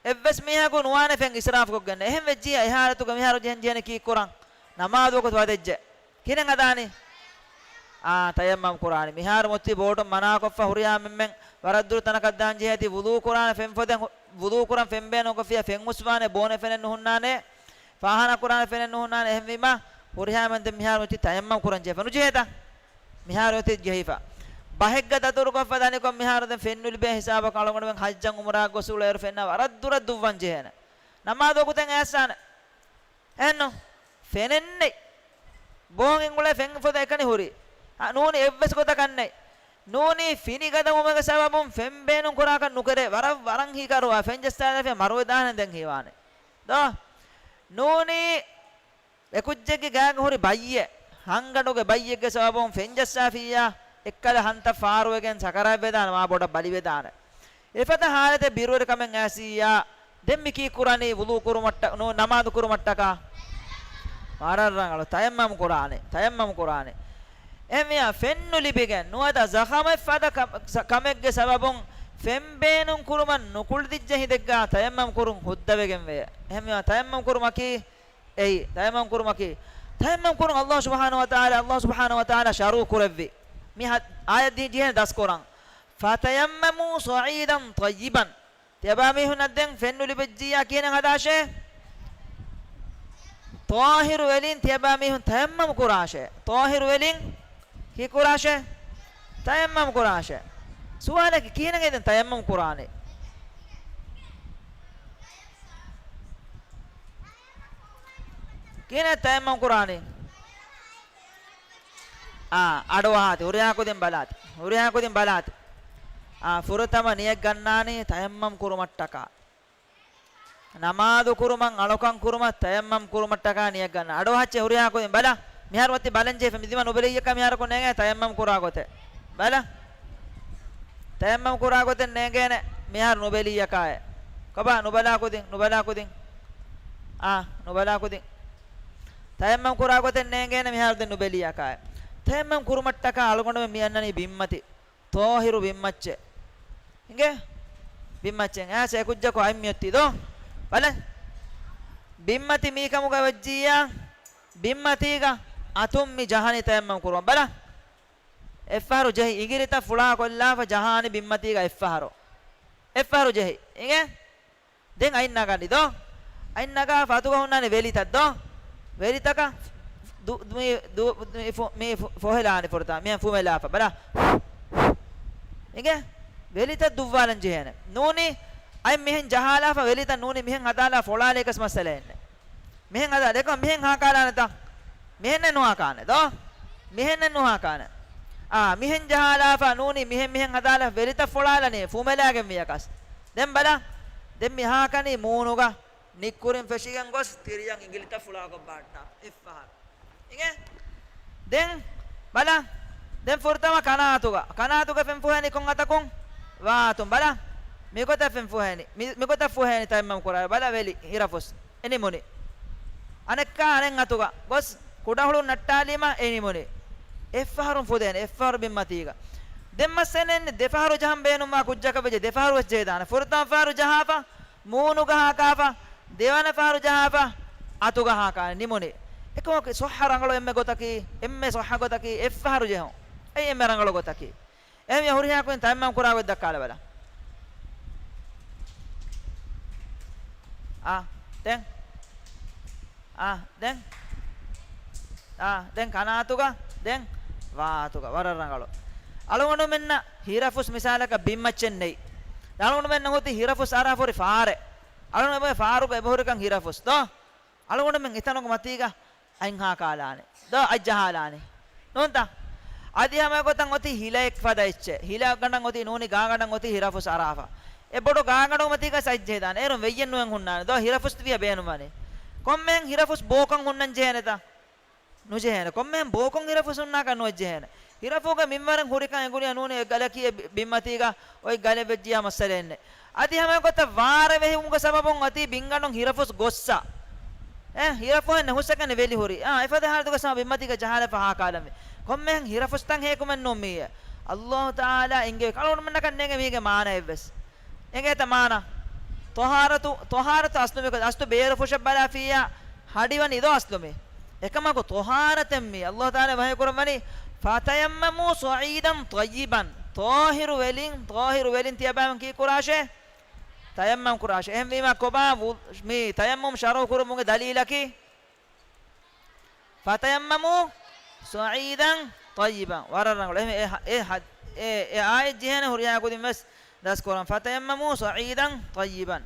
އެއްވެސް މީހަކު ނުވާނެ ފެން އިސްރާފުކޮށްގެން. އެހެން ވެއްޖިއްޔާ އެ ޙާލަތުގަ މިހާރު ޖެހެން ޖެހޭނެ ކީއްކުރަން؟ ނަމާދު ވަގުތު ވަދެއްޖެ. ކިހިނެއް ހަދާނީ؟ އާ، ތަޔައްމަމް ކުރާނީ. މިހާރު މުއްތި ބޯޓުން މަނާކޮށްފަ ހުރިހާ މެންމެން ވަރަށް ދުރު ތަނަކަށް ދާން ޖެހޭތީ ވުޟޫ ކުރާނެ ފެން ފޮދެއް ހު-، ވުޟޫ ކުރަން ފެން ބޭނުންކޮށްފިޔާ ފެން އުސްވާނެ ބޯނެ ފެނެއް ނުހުންނާނެ. ފާޚާނާ ކުރާނެ ފެނެއް ނުހުންނާނެ. އެހެންވީމާ ހުރިހާ މެންދެން މިހާރު މުއްތި ތަޔައްމަމް ކުރަން ޖެހޭފަ ނުޖެހޭތަ؟ މިހާރު އޮތީ ޖެހިފަ. ބަހެއްގަ ދަތުރުކޮށްފަ ދަނިކޮށް މިހާރު ދެން ފެން ނުލިބޭ ހިސާބަކަށް އަޅުގަނޑުމެން ޙައްޖަށް ޢުމްރާއަށް ގޮސް އުޅޭއިރު ފެންނަށް ވަރަށް ދުރަށް ދުއްވަން ޖެހޭނެ. ނަމާދު ވަގުތެއް އައިސްސާނެ. އެހެންނު؟ ފެނެއް ނެތް. ބޯން އިނގުޅޭ ފެން ފޮދެއް އެކަނި ހުރި. އަ، ނޫނީ އެއްވެސް ގޮތަކަށް ނެތް. ނޫނީ ފިނިގަދަވުމުގެ ސަބަބުން ފެން ބޭނުން ކުރާކަށް ނުކެރޭ. ވަރަށް ވަރަށް ހިކަރުވާ ފެން ޖައްސާލާފިޔާ މަރުވެދާނެ ދެން ހީވާނެ. ދޯ؟ ނޫނީ އެކުއްޖެއްގެ ގާގަ ހުރި ބައްޔެއް، ހަންގަނޑުގެ ބައްޔެއްގެ ސަބަބުން ފެން ޖައްސާފިއްޔާ، އެއްކަލަ ހަންތައް ފާރުވެގެން ސަކަރާތްވެދާނެ، މާ ބޮޑަށް ބަލިވެދާނެ. އެފަދަ ޙާލަތެއް ބިރުވެރިކަމެއް އައިސިއްޔާ، ދެން މި ކީއްކުރާނީ؟ ވުޟޫ ކުރުމަށްޓަ-، ނޫ، ނަމާދު ކުރުމަށްޓަކާ؟ ވަރަށް ރަނގަޅު. ތަޔައްމަމް ކުރާނެ، ތަޔައްމަމް ކުރާނެ. އެހެންވިޔާ ފެން ނުލިބިގެން ނުވަތަ ޒަޚަމެއް ފަދަ ކަ-، ސަ-، ކަމެއްގެ ސަބަބުން ފެން ބޭނުން ކުރުމަށް ނުކުޅިދިއްޖެ ހިނދެއްގާ ތަޔައްމަމް ކުރުން ހުއްދަވެގެން ވޭ. އެހެންވީމާ ތަޔައްމަމް ކުރުމަކީ އެއީ، ތަޔައްމަމް ކުރުމަކީ، ތަޔައްމަމް ކުރުން ﷲ ސުބްޙާނަހޫ ވަތަޢާލާ، ﷲ ސުބްޙާނަހޫ ވަތަޢާލާ ޝަރުޢު ކުރެއްވި. މި ހަ-، އާޔަތް ދީ ޖެހޭނެ ދަސްކުރަން. ފަތަޔައްމަމޫ ޞަޢީދަން ޠައްޔިބަން. ތިޔަބާމީހުންނަށް ދެން ފެން ނުލިބިއްޖިއްޔާ ކިހިނެއް ހަދާށޭ؟ ޠާހިރު އެލިން ތިޔަބާމީހުން ތަޔައްމަމް ކުރާށޭ. ޠާހިރު އެލިން ކީއްކުރާށޭ؟ ތަޔައްމަމް ކުރާށޭ. ސުވާލަކީ ކިހިނެއް ދެން ތަޔައްމަމް ކުރާނީ؟ ކިހިނެއް ތަޔައްމަމް ކުރާނީ؟ އާ، އަޑުއަހާތި، ހުރިހާ ކުދިން ބަލާތި، ހުރިހާ ކުދިން ބަލާތި. އާ، ފުރަތަމަ ނިޔަތް ގަންނާނީ ތަޔައްމަމް ކުރުމަށްޓަކާ. ނަމާދު ކުރުމަށް، އަޅުކަން ކުރުމަށް، ތަޔައްމަމް ކުރުމަށްޓަކާ ނިޔަތް ގަންނަ. އަޑުއަހައްޗޭ ހުރިހާ ކުދިން ބަލަ. މިހާރު މަތި ބަލަން ޖެހިފަ މި ދިމަ ނުބެލިއްޔަކާ މިހާރަކު ނޭނގޭ ތަޔައްމަމް ކުރާ ގޮތެއް. ބަލަ. ތަޔައްމަމް ކުރާ ގޮތެއް ނޭނގޭނެ މިހާރު ނުބެލިއްޔަކާއެ. ކޮބާ ނުބަލާ ކުދިން، ނުބަލާ ކުދިން. އާ، ނުބަލާ ކުދިން. ތަޔައްމަމް ކުރާ ގޮތެއް ނޭނގޭނެ މިހާރު ދެން ނުބެލިޔާކާއެއް. ތަޔައްމަމް ކުރުމަށްޓަކާ އަޅުގަނޑުމެން މި އަންނަނީ ބިންމަތި. ޠާހިރު ބިންމައްޗެއް. އިނގޭ؟ ބިންމައްޗެއް. އައިސް އެކުއްޖަކު އަތް މިއޮތީ ދޯ؟ ބަލަ. ބިންމަތި މީކަމުގަ ވެއްޖިއްޔާ، ބިންމަތީގަ އަތުން މި ޖަހާނީ ތަޔައްމަމް ކުރުމަށް. ބަލަ. އެއްފަހަރު ޖެހި، އިނގިލިތައް ފުޅާ ކޮށްލާފަ ޖަހާނީ ބިންމަތީގަ އެއްފަހަރު. އެއްފަހަރު ޖެހި. އިނގޭ؟ ދެން އަތް ނަގަނީ ދޯ؟ އަތް ނަގާފަ އަތުގަ ހުންނާނެ ވެލިތައް ދޯ؟ ވެލިތަކަށް ދު-، ދު-، މި ދު-، މި ފު-، މި ފު-، ފޮހެލާނެ ފުރަތަމަ. މިހެން ފުމެލާފަ. ބަލަ. އިނގޭ؟ ވެލިތައް ދުއްވާލަން ޖެހޭނެ. ނޫނީ އަތް މިހެން ޖަހާލާފަ ވެލިތައް ނޫނީ މިހެން ހަދާލާ ފޮޅާލޭކަސް މައްސަލައެއް ނެތް. މިހެން ހަދާ ދެކޮ މިހެން ހާކާލާނެތަ؟ މިހެންނެއް ނުހާކާނެ ދޯ؟ މިހެންނެއް ނުހާކާނެ. އާ، މިހެން ޖަހާލާފަ ނޫނީ މިހެން މިހެން ހަދާލާ ވެލިތައް ފޮޅާލަނީ ފުމެލާގެން ވިޔަކަސް. ދެން ބަލަ. ދެން މި ހާކަނީ މޫނުގަ ނިއްކުރިން ފެށިގެން ގޮސް ތިރިޔަށް އިނގިލިތައް ފުޅާކޮށް ބާއްޓާ. އެއްފަހަރު. އިނގޭ؟ ދެން ބަލަ. ދެން ފުރަތަމަ ކަނާތުގަ. ކަނާތުގަ ފެން ފުހޭނީ ކޮން އަތަކުން؟ ވާ އަތުން. ބަލަ. މިގޮތަށް ފެން ފުހޭނީ. މި-، މިގޮތަށް ފުހޭނީ ތަޔައްމަމް ކުރާ. ބަލަ ވެލި. ހިރަފުސް. އެ ނިމުނީ. އަނެއްކާ އަނެއް އަތުގަ ގޮސް ކުޑަހުޅުން ނައްޓާލީމަ އެ ނިމުނީ. އެއްފަހަރުން ފުދޭނެ، އެއްފަހަރު ބިންމަތީގަ. ދެން މައްސަލައެއް ނެތް، ދެފަހަރު ޖަހަން ބޭނުންވާ ކުއްޖަކަށް ވެއްޖެ، ދެފަހަރު ވެސް ޖެހިދާނެ. ފުރަތަމަ ފަހަރު ޖަހާފަ، މޫނުގަ ހާކާފަ، ދެވަނަ ފަހަރު ޖަހާފަ، އަތުގަ ހާކާނެ ނިމުނީ. އެކަމަކު ޞައްޙަ ރަނގަޅު އެންމެ ގޮތަކީ، އެންމެ ޞައްޙަ ގޮތަކީ އެއްފަހަރު ޖެހުން. އެއީ އެންމެ ރަނގަޅު ގޮތަކީ. އެހެންވެ ހުރިހާ ކުދިން ތަޔައްމަމް ކުރާ ގޮތް ދައްކާލަބަލަ. އާ، ދެން. އާ، ދެން. އާ، ދެން ކަނާތުގަ، ދެން ވާ އަތުގަ. ވަރަށް ރަނގަޅު. އަޅުގަނޑުމެންނަށް ހިރަފުސް މިސާލަކަށް ބިންމައްޗެއް ނެތް. އަޅުގަނޑުމެންނަށް ހުތި ހިރަފުސް އަރާ ހުރި ފާރެއް. އަޅުގަނޑުމެން ފާރުގަ އެބަހުރިކަން ހިރަފުސް ދޯ؟ އަޅުގަނޑުމެން އެތަނުގެ މަތީގަ އަތް ހާކާލާނެ. ދޯ އަތް ޖަހާލާނެ. ނޫންތަ؟ އަދި ހަމަ ގޮތަށް އޮތީ ހިލައެއް ފަދަ އެއްޗެއް. ހިލަ ގަނޑަށް އޮތީ ނޫނީ ގާގަނޑަށް އޮތީ ހިރަފުސް އަރާފަ. އެ ބޮޑު ގާގަނޑު މަތީގަ އަތް ޖެހިދާނެ. އޭރުން ވެއްޔެއް ނުވެން ހުންނާނެ. ދޯ ހިރަފުސް ތިބިޔަ ބޭނުންވާނެ. ކޮންމެހެން ހިރަފުސް ބޯކޮށް ހުންނަން ޖެހޭނެތަ؟ ނުޖެހޭނެ. ކޮންމެހެން ބޯކޮށް ހިރަފުސް ހުންނާކަށް ނުވެއްޖެހޭނެ. ހިރަފުގަ މިންވަރެއް ހުރިކަން އެނގުނީ ނޫނީ އެ ގަލަކީ އެ ބި-، ބިންމަތީގަ އޮތް ގަލެއް ވެއްޖިޔާ މައްސަލައެއް ނެތް. އަދި ހަމަ ގޮތަށް ވާރެ ވެހިވުމުގެ ސަބަބުން އޮތީ ބިންގަނޑުން ހިރަފުސް ގޮއްސަ. އެ ހިރަފުހެއް ނެހުސަކަން ވެލި ހުރި. އާ، އެފަދަ ހާލަތުގަ ސަމަ ބިންމަތީގަ ޖަހާލަފަ ހާކާލަންވީ. ކޮންމެހެން ހިރަފުސްތައް ހޭކުމެއް ނޫން މީއެއް. އައްލާހު ތަޢާލާ އެނގޭ ކަޅުންމެންނަކަށް ނޭނގެ މީގެ މާނައެއްވެސް. އެނގޭތަ މާނަ؟ ޠަހާރަތު، ޠަހާރަތު އަސްލު މިކޮ-، އަސްލު ބޭރު ފުށަށް ބަލާފިއްޔާ ހަޑިވަނީ ދޯ އަސްލު މި. އެކަމަކު ޠަހާރަތެއް މީ. އައްލާހު ތަޢާލާ ވަޙީ ކުރައްވަނީ، "ފަތަޔައްމަމޫ ޞަޢީދަން ޠައްޔިބަން." ޠާހިރު ވެލިން، ޠާހިރު ވެލިން ތިޔަބައިމީހުން ކީ ކުރާށޭ؟ ތަޔައްމަމް ކުރާށޭ. އެހެންވީމާ ކޮބާ ވު-، މި ތަޔައްމަމް ޝަރުޢު ކުރުމުގެ ދަލީލަކީ؟ "ފަތަޔައްމަމޫ ޞަޢީދަން ޠައްޔިބަން." ވަރަށް ރަނގަޅު. އެހެން އެ ހަ-، އެ ހަ-، އެ، އެ އާޔަތް ޖެހޭނެ ހުރިހާ ކުދިން ވެސް ދަސްކުރަން. "ފަތަޔައްމަމޫ ޞަޢީދަން ޠައްޔިބަން."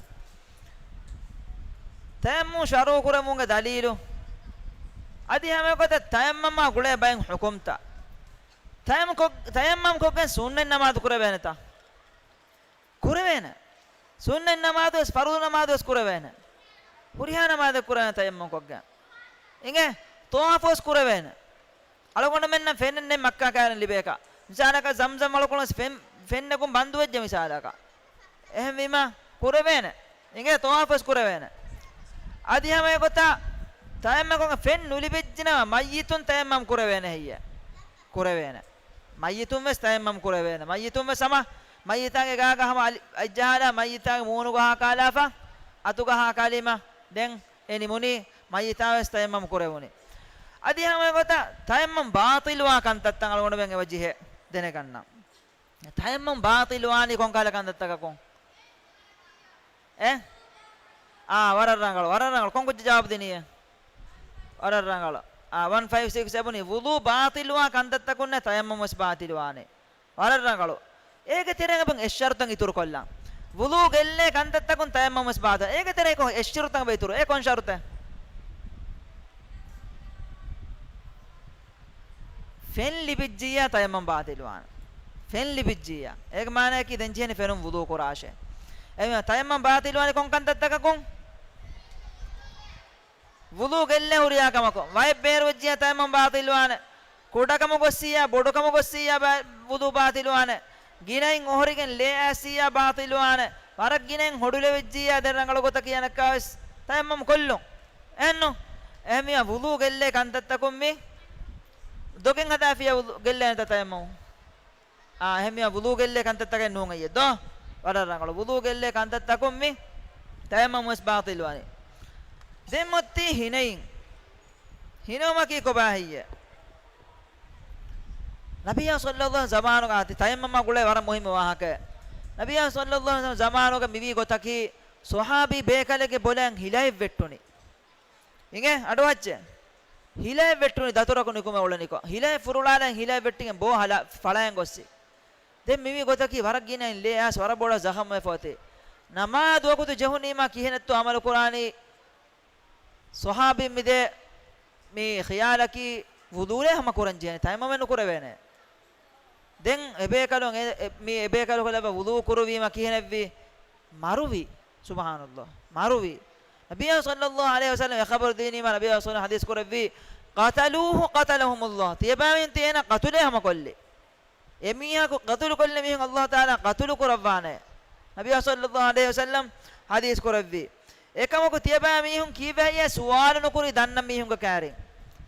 ތަޔައްމަމް ޝަރުޢު ކުރެވުމުގެ ދަލީލު. އަދި ހަމަ ގޮތަށް ތަޔައްމަމާ ގުޅޭ ބައެއް ޙުކުމްތައް. ތަޔައްމަމް ކޮށް-، ތަޔައްމަމް ކޮށްގެން ސުންނަތް ނަމާދު ކުރެވޭނެތަ؟ ކުރެވޭނެ. ސުންނަތް ނަމާދުވެސް، ފަރުޟު ނަމާދުވެސް ކުރެވޭނެ. ހުރިހާ ނަމާދެއް ކުރެވޭނެ ތަޔައްމަމް ކޮށްގެން. އިނގޭ؟ ޠަވާފުވެސް ކުރެވޭނެ. އަޅުގަނޑުމެންނަށް ފެންނެއް ނެތް މައްކާ ކައިރިން ލިބޭކަށް. މިސާލަކަށް ޒަމްޒަމް އަޅުކުޅަސް ފެން، ފެންނަކުން ބަންދުވެއްޖެ މިސާލަކަށް. އެހެންވީމަ ކުރެވޭނެ. އިނގޭ؟ ޠަވާފުވެސް ކުރެވޭނެ. އަދި ހަމަ އެގޮތަށް ތަޔައްމަމް ކޮށްގެން ފެން ނުލިބިއްޖެނަމަ މައްޔިތުން ތަޔައްމަމް ކުރެވޭނެ ހެއްޔޭ؟ ކުރެވޭނެ. މައްޔިތުން ވެސް ތަޔައްމަމް ކުރެވޭނެ. މައްޔިތުން ވެސް ހަމަ މައްޔިތާގެ ގާގަ ހަމަ އަލި-، އަތްޖަހާލާ މައްޔިތާގެ މޫނުގަ ހާކާލާފަ، އަތުގަ ހާކާލީމަ ދެން އެ ނިމުނީ މައްޔިތާ ވެސް ތަޔައްމަމް ކުރެވުނީ. އަދި ހަމަ އެގޮތަށް ތަޔައްމަމް ބާޠިލްވާ ކަންތައްތައް އަޅުގަނޑުމެން އެބަ ޖެހޭ ދެނެގަންނަން. ތަޔައްމަމް ބާޠިލްވާނީ ކޮންކަހަލަ ކަންތައްތަކަކުން؟ އެ؟ އާ، ވަރަށް ރަނގަޅު، ވަރަށް ރަނގަޅު. ކޮން ކުއްޖެއް ޖަވާބު ދިނީ؟ ވަރަށް ރަނގަޅު. އާ، ވަން ފައިވް ސިކްސް އެބުނީ، ވުޟޫ ބާޠިލްވާ ކަންތައްތަކުންނޭ ތަޔައްމަމް ވެސް ބާޠިލްވާނެ. ވަރަށް ރަނގަޅު. އޭގެ ތެރޭގަ އެބަ އެއް ޝަރުތަށް އިތުރު ކޮށްލަން. ވުޟޫ ގެއްލޭ ކަންތައްތަކުން ތަޔައްމަމް ވެސް ބާޠިލް. އޭގެ ތެރޭ ކޮން އެއް ޝަރުތަކަށް އިތުރު؟ އެ ކޮން ޝަރުތެއް؟ ފެން ލިބިއްޖިއްޔާ ތަޔައްމަމް ބާޠިލްވާނެ. ފެން ލިބިއްޖިއްޔާ. އޭގެ މާނައަކީ ދެން ޖެހޭނެ ފެނުން ވުޟޫ ކުރާށޭ. އެހެންވީމަ ތަޔައްމަމް ބާޠިލްވާނީ ކޮން ކަންތައްތަކަކުން؟ ވުޟޫ ގެއްލޭ ހުރިހާ ކަމަކުން. ވައެއް ބޭރުވެއްޖިއްޔާ ތަޔައްމަމް ބާޠިލްވާނެ. ކުޑަކަމުގަ ގޮއްސިއްޔާ، ބޮޑުކަމުގަ ގޮއްސިއްޔާ ބާ-، ވުޟޫ ބާޠިލްވާނެ. ގިނައިން އޮހޮރިގެން ލޭ އައިސިއްޔާ ބާޠިލްވާނެ. ވަރަށް ގިނައިން ހޮޑުލެވިއްޖިއްޔާ ދެން ރަނގަޅު ގޮތަކީ އަނެއްކާވެސް ތަޔައްމަމް ކޮށްލުން. އެހެންނު؟ އެހެންވީމަ ވުޟޫ ގެއްލޭ ކަންތައްތަކުން މި ދޮގެއް ހަދާފިއްޔާ ވުޟޫ ގެއްލޭނެތަ ތަޔައްމަމު؟ އާ، އެހެންވީމަ ވުޟޫ ގެއްލޭ ކަންތައްތަކެއް ނޫން އެއްޔެ ދޯ؟ ވަރަށް ރަނގަޅު. ވުޟޫ ގެއްލޭ ކަންތައްތަކުން މި ތަޔައްމަމު ވެސް ބާޠިލްވާނެ. ދެން މޮއްތީ ހިނެއިން. ހިނެވުމަކީ ކޮބާ ހެއްޔެ؟ ނަބިއްޔާ ޞައްލައްލާހު ޢަލައިހި ވަސައްލަމް ޒަމާނުގަ އާ ތި ތަޔައްމަމާ ގުޅޭ ވަރަށް މުހިއްމު ވާހަކައެއް. ނަބިއްޔާ ޞައްލައްލާހު ޢަލައިހި ވަސައްލަމް ޒަމާނުގަ މިވީ ގޮތަކީ ޞަޙާބީ ބޭކަލެއްގެ ބޮލަށް ހިލައެއް ވެއްޓުނީ. އިނގޭ އަޑުއައްޗޭ. ހިލައެއް ވެއްޓުނީ ދަތުރަކު ނިކުމެ އުޅެނިކޮށް. ހިލައެއް ފުރުޅާލަން ހިލައެއް ވެއްޓިގެން ބޯ ހަލާ ފަޅައިގެން ގޮއްސި. ދެން މިވީ ގޮތަކީ ވަރަށް ގިނައިން ލޭ އައިސް ވަރަށް ބޮޑަށް ޒަޚަމްވެފަ އޮތީ. ނަމާދު ވަގުތު ޖެހުނީމާ ކިހިނެއްތޯ ޢަމަލު ކުރާނީ؟ ޞަޙާބީން މިދޭ މި ޚިޔާލަކީ ވުޟޫލޭ ހަމަ ކުރަން ޖެހޭނެ، ތަޔައްމަމެއް ނުކުރެވޭނެ. ދެން އެބޭކަލުން އެ، އެ، މި އެބޭކަލަކު ލައްވާ ވުޟޫ ކުރުވީމަ ކިހިނެއްވީ؟ މަރުވި. ސުބްޙާނައްލާހް. މަރުވި. ނަބިއްޔާ ޞައްލައްލާހު ޢަލައިހި ވަސައްލަމް އެ ޚަބަރު ދީނީމަ ނަބިއްޔާ ޞައްލައްލާހު ޙަދީޘް ކުރެއްވީ، "قتلوه قتلهم الله." ތިޔަބައިމީހުން ތި އޭނާ ޤަތުލޭ ހަމަ ކޮށްލި. އެ މީހަކު ޤަތުލު ކޮށްލި މީހުން ﷲ ތަޢާލާ ޤަތުލު ކުރައްވާނެ. ނަބިއްޔާ ޞައްލައްލާހު ޢަލައިހި ވަސައްލަމް ޙަދީޘް ކުރެއްވީ. އެކަމަކު ތިޔަބައިމީހުން ކީއްވެ ހެއްޔޭ ސުވާލު ނުކުރީ ދަންނަ މީހުންގެ ކާރިން؟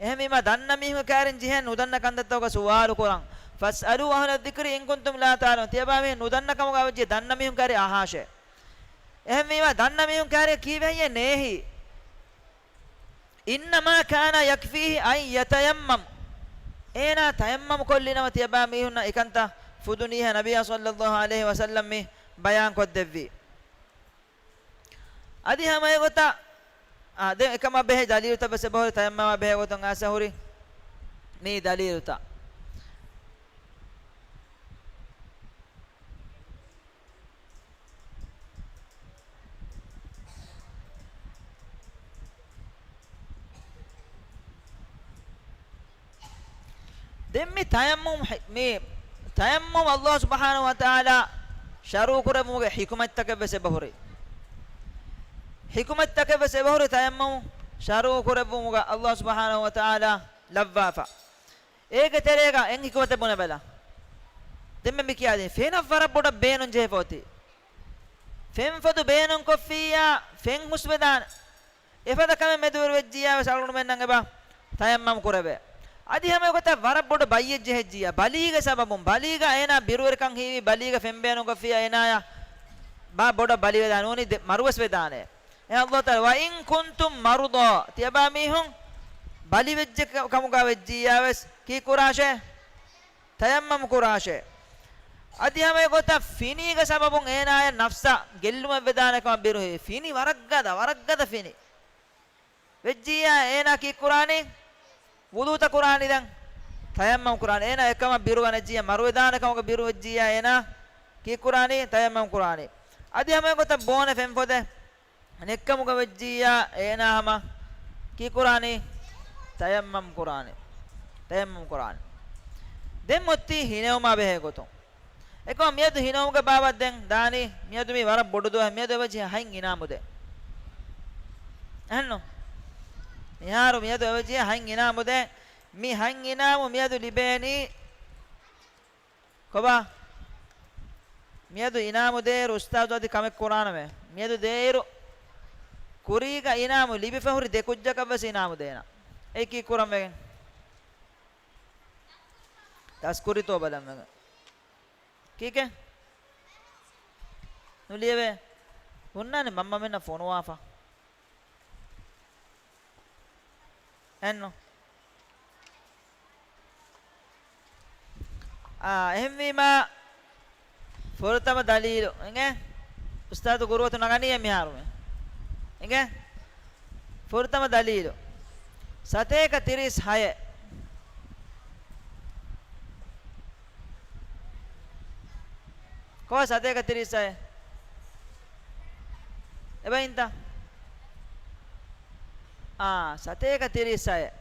އެހެންވީމަ ދަންނަ މީހުންގެ ކާރިން ޖެހޭ ނުދަންނަ ކަންތައްތަކުގަ ސުވާލު ކުރަން. "فاسألوا أهل الذكر إن كنتم لا تعلمون." ތިޔަބައިމީހުން ނުދަންނަ ކަމުގަ ވެއްޖެ ދަންނަ މީހުން ކާރި އަހާށޭ. އެހެންވީމަ ދަންނަ މީހުން ކާރި ކީއްވެ ހެއްޔޭ ނޭހި؟ "إنما كان يكفيه أن يتيمم." އޭނާ ތަޔައްމަމު ކޮށްލިނަމަ ތިޔަބައިމީހުންނަށް އެކަންތައް ފުދުނީހޭ ނަބިއްޔާ ޞައްލައްލާހު ޢަލައިހި ވަސައްލަމް މި ބަޔާން ކޮށްދެއްވީ. އަދި ހަމަ އެގޮތަށް، އާ، ދެން އެކަމާ ބެހޭ ދަލީލުތައް ވެސް އެބަހުރި ތަޔައްމަމާ ބެހޭ ގޮތުން އައިސް ހުރި މި ދަލީލުތައް. ދެން މި ތަޔައްމަމް ހި-، މި ތަޔައްމަމް ﷲ ސުބްޙާނަހޫ ވަތަޢާލާ ޝަރުޢު ކުރެއްވުމުގެ ޙިކުމަތްތަކެއް ވެސް އެބަހުރި. ޙިކުމަތްތަކެއް ވެސް އެބަހުރި ތަޔައްމަމް ޝަރުޢު ކުރެއްވުމުގަ ﷲ ސުބްޙާނަހޫ ވަތަޢާލާ ލައްވާފަ. އޭގެ ތެރޭގަ އެން ޙިކުމަތެއް ބުނެބަލަ. ދެންމެ މި ކިޔާދިން ފެނަށް ވަރަށް ބޮޑަށް ބޭނުން ޖެހިފަ އޮތީ. ފެންފޮދު ބޭނުން ކޮށްފިއްޔާ، ފެން ހުސްވެދާނެ. އެފަދަ ކަމެއް މެދުވެރި ވެއްޖިއްޔާ ވެސް އަޅުގަނޑުމެންނަށް އެބަ ތަޔައްމަމް ކުރެވޭ. އަދި ހަމަ އެގޮތަށް ވަރަށް ބޮޑު ބައްޔެއް ޖެހެއްޖިއްޔާ، ބަލީގެ ސަބަބުން، ބަލީގަ އޭނާ ބިރުވެރިކަން ހީވީ، ބަލީގަ ފެން ބޭނުން ކޮށްފިއްޔާ އޭނާޔަށް ބާ ބޮޑަށް ބަލިވެދާ ނޫނީ ދެ-، މަރުވެސް ވެދާނެ. އެ ﷲ ތަޢާލާ، "وإن كنتم مرضى." ތިޔަބައިމީހުން ބަލިވެއްޖެ ކަ-، ކަމުގަ ވެއްޖިއްޔާ ވެސް ކީއްކުރާށޭ؟ ތަޔައްމަމް ކުރާށޭ. އަދި ހަމަ އެގޮތަށް ފިނީގެ ސަބަބުން އޭނާޔަށް ނަފްސަށް ގެއްލުމެއް ވެދާނެ ކަމަށް ބިރު ހި-، ފިނި ވަރަށް ގަދަ، ވަރަށް ގަދަ ފިނި. ވެއްޖިއްޔާ އޭނާ ކީއްކުރާނީ؟ ވުޟޫތައް ކުރާނީ ދެން؟ ތަޔައްމަމް ކުރާނީ. އޭނާ އެކަމަށް ބިރު ގަނެއްޖިއްޔާ، މަރުވެދާނެ ކަމުގަ ބިރު ވެއްޖިއްޔާ އޭނާ ކީއްކުރާނީ؟ ތަޔައްމަމް ކުރާނީ. އަދި ހަމަ އެގޮތަށް ބޯނެ ފެންފޮދެއް ނެއްކަމުގަ ވެއްޖިއްޔާ އޭނާ ހަމަ ކީއްކުރާނީ؟ ތަޔައްމަމް ކުރާނީ. ތަޔައްމަމް ކުރާނީ. ދެން މޮއްތީ ހިނެވުމާ ބެހޭ ގޮތުން. އެކަމަ މިއަދު ހިނެވުމުގެ ބާވަތް ދެން ދާނީ، މިއަދު މީ ވަރަށް ބޮޑު ދުވަހެއް، މިއަދު އެބަޖެހޭ ހަތް އިނާމު ދޭން. އެހެންނު؟ މިހާރު މިއަދު އެބަޖެހޭ ހަތް އިނާމު ދޭން. މި ހަތް އިނާމު މިއަދު ލިބޭނީ ކޮބާ؟ މިއަދު އިނާމު ދޭއިރު އުސްތާޛު އަދި ކަމެއް ކުރާނަމޭ. މިއަދު ދޭއިރު ކުރީގަ އިނާމު ލިބިފަ ހުރި ދެ ކުއްޖަކަށް ވެސް އިނާމު ދޭނަ. އެއީ ކީއްކުރަން ވެގެން؟ ތަސްކުރިތޯ ބަލަން ވެގެން. ކީކޭ؟ ނުލިޔެވޭ. ހުންނާނެ މަންމަމެންނަށް ފޮނުވާފަ. އެއްނު؟ އާ، އެހެންވީމާ، ފުރަތަމަ ދަލީލު. އިނގޭ؟ އުސްތާޛު ގުރުއަތު ނަގަނީއޭ މިހާރުމެ. އިނގޭ؟ ފުރަތަމަ ދަލީލު. ސަތޭކަ ތިރީސް ހައެއް. ކޮބާ ސަތޭކަ ތިރީސް ހައެއް؟ އެބައިންތަ؟ އާ، ސަތޭކަ ތިރީސް ހައެއް.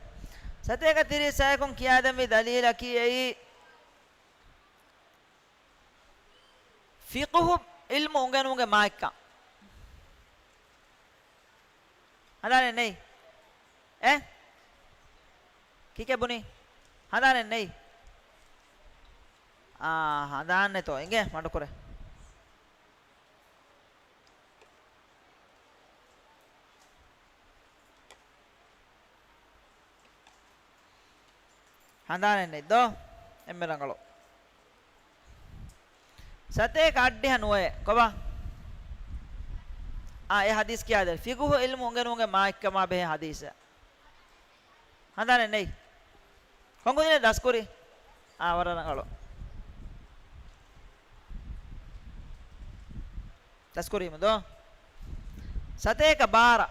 ސަތޭކަ ތިރީސް ހައެކުން ކިޔާދެންވީ ދަލީލަކީ އެއީ، ފިޤުހު ޢިލްމު އުނގެނުމުގެ މާތްކަން. ހަނދާނެއް ނެތް؟ އެ؟ ކީކޭ ބުނީ؟ ހަނދާނެއް ނެތް؟ އާ، ހަނދާން ނެތޯ؟ އިނގޭ، މަޑުކުރޭ. ހަނދާނެއް ނެތް ދޯ؟ އެންމެ ރަނގަޅު. ސަތޭކަ އަށްޑިހަ ނުވައެއް. ކޮބާ؟ އާ، އެ ހަދީސް ކިޔާދޭ. ފިޤުހު ޢިލްމު އުނގެނުމުގެ މާތްކަމާ ބެހޭ ހަދީސް. ހަނދާނެއް ނެތް. ކޮންކޮން ދިނެއް ދަސްކުރީ؟ އާ، ވަރަށް ރަނގަޅު. ދަސްކުރީމު ދޯ؟ ސަތޭކަ ބާރަ.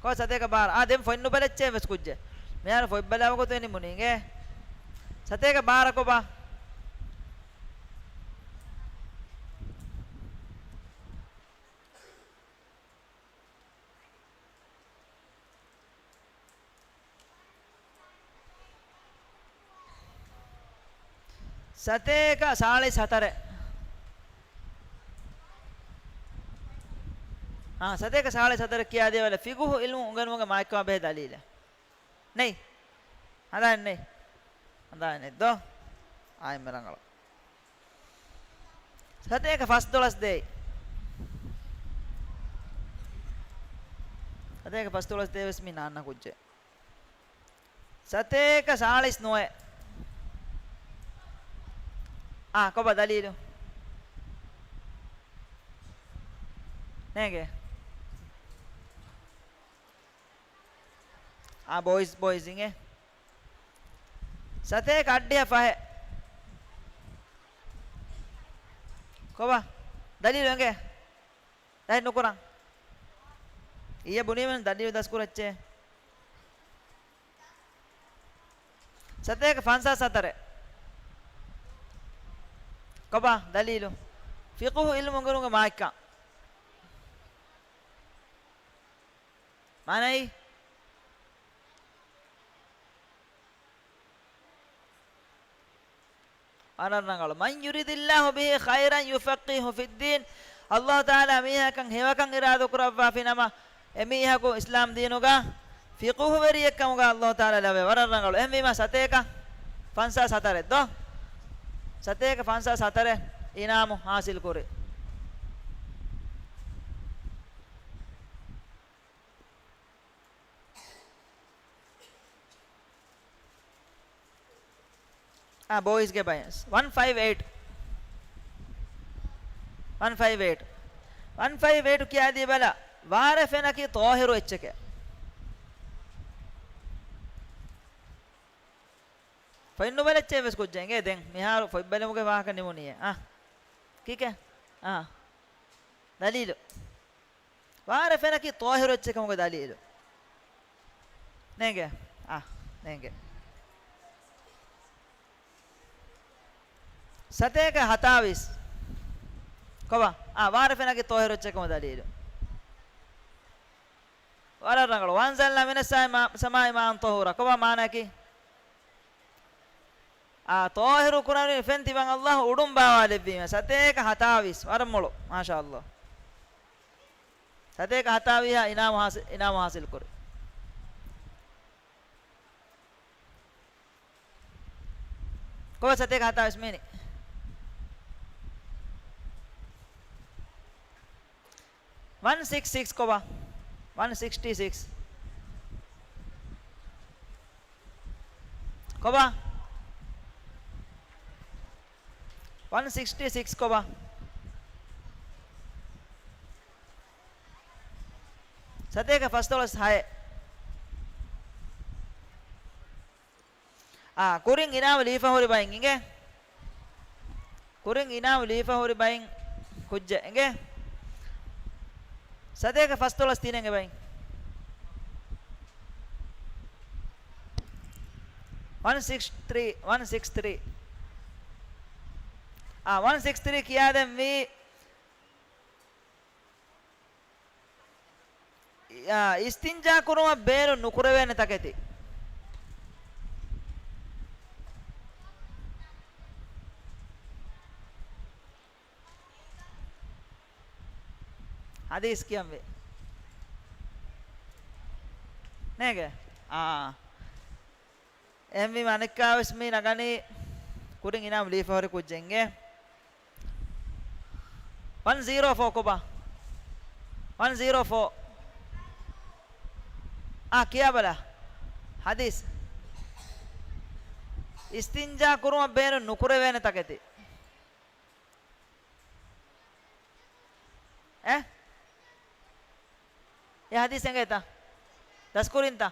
ކޮބާ ސަތޭކަ ބާރަ؟ އާ، ދެން ފޮތް ނުބަލައްޗޭ ވެސް ކުއްޖެއް. މިހާރު ފޮތް ބަލާ ވަގުތު އެ ނިމުނީ އިނގޭ. ސަތޭކަ ބާރަ ކޮބާ؟ ސަތޭކަ ސާޅީސް ހަތަރެއް. އާ، ސަތޭކަ ސާޅީސް ހަތަރެއް ކިޔާދީބަލަ، ފިޤުހު ޢިލްމު އުނގެނުމުގެ މާތްކަމާ ބެހޭ ދަލީލެއް. ނެތް. ހަނދާނެއް ނެތް. ހަނދާނެއް ނެތް ދޯ؟ އާ، އެންމެ ރަނގަޅު. ސަތޭކަ ފަސްދޮޅަސް ދޭއް. ސަތޭކަ ފަސްދޮޅަސް ދޭއް ވެސް މީ ނާންނަ ކުއްޖެއް. ސަތޭކަ ސާޅީސް ނުވައެއް. އާ، ކޮބާ ދަލީލު؟ ނޭނގެ. އާ، ބޯއިޒް، ބޯއިޒް އިނގޭ. ސަތޭކަ އަށްޑިހަ ފަހެއް. ކޮބާ؟ ދަލީލު އެނގޭ؟ ދަހެއް ނުކުރަން. އިއްޔެ ބުނީމެން ދަލީލު ދަސްކުރައްޗޭ. ސަތޭކަ ފަންސާސް ހަތަރެއް. ކޮބާ ދަލީލު؟ ފިޤުހު ޢިލްމު އުނގެނުމުގެ މާތްކަން. މާނައީ؟ ވަރަށް ރަނގަޅު. مَن يُرِدِ اللَّهُ بِهِ خَيْرًا يُفَقِّهْهُ فِي الدِّينِ. ﷲ ތަޢާލާ މީހަކަށް ހެޔޮކަން އިރާދަކުރައްވާފިނަމަ، އެމީހަކު އިސްލާމް ދީނުގަ ފިޤުހުވެރިއެއްކަމުގަ ﷲ ތަޢާލާ ލަވޭ. ވަރަށް ރަނގަޅު. އެހެންވީމަ ސަތޭކަ ފަންސާސް ހަތަރެއް ދޯ؟ ސަތޭކަ ފަންސާސް ހަތަރެއް އިނާމު ޙާޞިލް ކުރި. އާ، ބޯއިޒްގެ ބައިންސް. ވަން ފައިވް އެއިޓް. ވަން ފައިވް އެއިޓް. ވަން ފައިވް އެއިޓް ކިޔާދީބަލަ، ވާރެ ފެނަކީ ޠާހިރު އެއްޗެކޭ. ފޮތް ނުބަލައްޗޭ ވެސް ކުއްޖެއް އިނގޭ. ދެން މިހާރު ފޮތް ބެލުމުގެ ވާހަކަ ނިމުނީއޭ. އާ. ކީކޭ؟ އާ. ދަލީލު. ވާރެ ފެނަކީ ޠާހިރު އެއްޗެއް ކަމުގެ ދަލީލު. ނޭނގެ؟ އާ، ނޭނގެ. ސަތޭކަ ހަތާވީސް. ކޮބާ؟ އާ، ވާރެ ފެނަކީ ޠާހިރު އެއްޗެއް ކަމުގެ ދަލީލު. ވަރަށް ރަނގަޅު. وَأَنزَلْنَا مِنَ السَّمَاءِ مَاءً طَهُورًا. ކޮބާ މާނައަކީ؟ އާ، ޠާހިރު ކުރަންވީ ފެން ތިބަން ﷲ އުޑުން ބާވާލެއްވީމަ. ސަތޭކަ ހަތާވީސް. ވަރަށް މޮޅު. މާޝާﷲ. ސަތޭކަ ހަތާވީހާ އިނާމު ޙާޞި-، އިނާމު ޙާޞިލް ކުރި. ކޮބާ ސަތޭކަ ހަތާވީސް މީނި؟ ވަން ސިކްސް ސިކްސް ކޮބާ؟ ވަން ސިކްސްޓީ ސިކްސް. ކޮބާ؟ ވަން ސިކްސްޓީ ސިކްސް ކޮބާ؟ ސަތޭކަ ފަސްދޮޅަސް ހައެއް. އާ، ކުރިން އިނާމު ލީފަ ހުރި ބައިން އިނގޭ. ކުރިން އިނާމު ލީފަ ހުރި ބައިން ކުއްޖެއް އިނގޭ. ސަތޭކަ ފަސްދޮޅަސް ތިނެއް އެބައިން. ވަން ސިކްސް ތްރީ، ވަން ސިކްސް ތްރީ. އާ، ވަން ސިކްސް ތްރީ ކިޔާދެންވީ އާ، އިސްތިންޖާ ކުރުމަށް ބޭނުން ނުކުރެވޭނެ ތަކެތި. ޙަދީޘް ކިޔަންވީ. ނޭނގެ؟ އާ. އެހެންވީމަ އަނެއްކާވެސް މީ ނަގަނީ ކުރިން އިނާމު ލީފަ ހުރި ކުއްޖެއް އިނގޭ. ވަން ޒީރޯ ފޯ ކޮބާ؟ ވަން ޒީރޯ ފޯ. އާ، ކިޔާބަލަ. ޙަދީޘް. އިސްތިންޖާ ކުރުމަށް ބޭނުން ނުކުރެވޭނެ ތަކެތި. އެ؟ އެ ހަދީސް އެނގޭތަ؟ ދަސްކުރިންތަ؟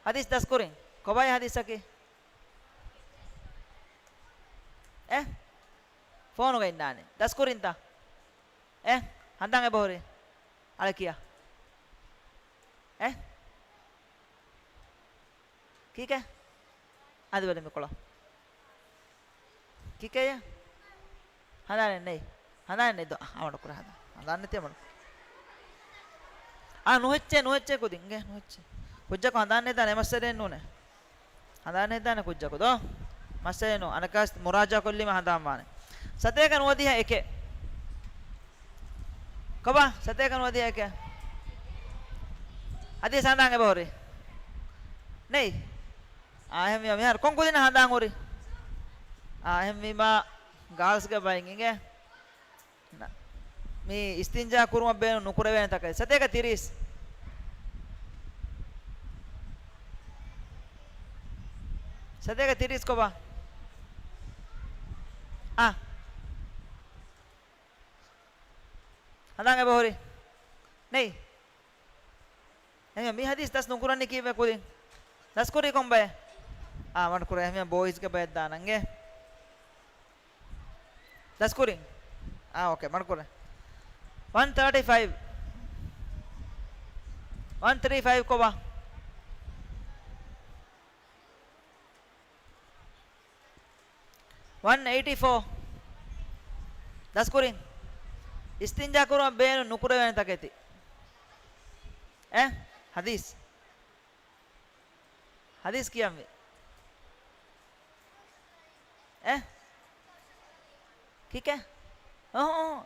ހަދީސް ދަސްކުރިން. ކޮބާ އެ ހަދީސަކީ؟ އެ؟ ފޯނުގަ އިންނާނެ. ދަސްކުރިންތަ؟ އެ؟ ހަނދާން އެބަހުރި. އަޅެ ކިޔާ. އެ؟ ކީކޭ؟ އަދި ބަލަ މިކޮޅަށް. ކިކޭ؟ ހަނދާނެއް ނެތް. ހަނދާނެއް ނެތް ދޯ. އަމަޑު ކުރ ހަނދާ. ހަނދާނެއް ނެތި އަމަޑު. އާ، ނުހެއްޗޭ، ނުހެއްޗޭ ކުދިން. އިނގޭ، ނުހެއްޗޭ. ކުއްޖަކު ހަނދާން ނެތާ ނެ މައްސަލައެއް ނޫނޭ. ހަނދާން ހެއްދާނެ ކުއްޖަކު ދޯ. މައްސަލައެއް ނޫން. އަނެއްކާވެސް މުރާޖާ ކޮށްލީމަ ހަނދާން ވާނެ. ސަތޭކަ ނުވަދިހަ އެކެއް. ކޮބާ؟ ސަތޭކަ ނުވަދިހަ އެކެއް. އަދި ހަނދާން އެބަހުރި. ނެތް. އާ، އެހެންވީމަ މިހާރު ކޮން ކުދިން ހަނދާން ހުރި؟ އާ، އެހެންވީމަ ގާލްސްގެ ބައިން އިނގޭ. ނަ، މި އިސްތިންޖާ ކުރުމަށް ބޭނުން ނުކުރެވޭނެ ތަކެތި. ސަތޭކަ ތިރީސް. ސަތޭކަ ތިރީސް ކޮބާ؟ އާ. ހަނދާން އެބަހުރި. ނެތް. އެހެން މި ހަދީސް ދަސް ނުކުރަނީ ކީއްވެ ކުދިން؟ ދަސްކުރީ ކޮންބައެއް؟ އާ، މަޑުކުރޭ. އެހެން ބޯއިޒްގެ ބައެއް ދާނަންގެ. ދަސްކުރިން. އާ، އޯކޭ، މަޑުކުރޭ. ވަން ތާޓީ ފައިވް. ވަން ތްރީ ފައިވް ކޮބާ؟ ވަން އެއިޓީ ފޯ. ދަސްކުރިން. އިސްތިންޖާ ކުރުމަށް ބޭނުން ނުކުރެވޭނެ ތަކެތި. އެ؟ ހަދީސް. ހަދީސް ކިޔަންވީ. އެ؟ ކިކެ؟ އޮހޮ، އޮހޮ.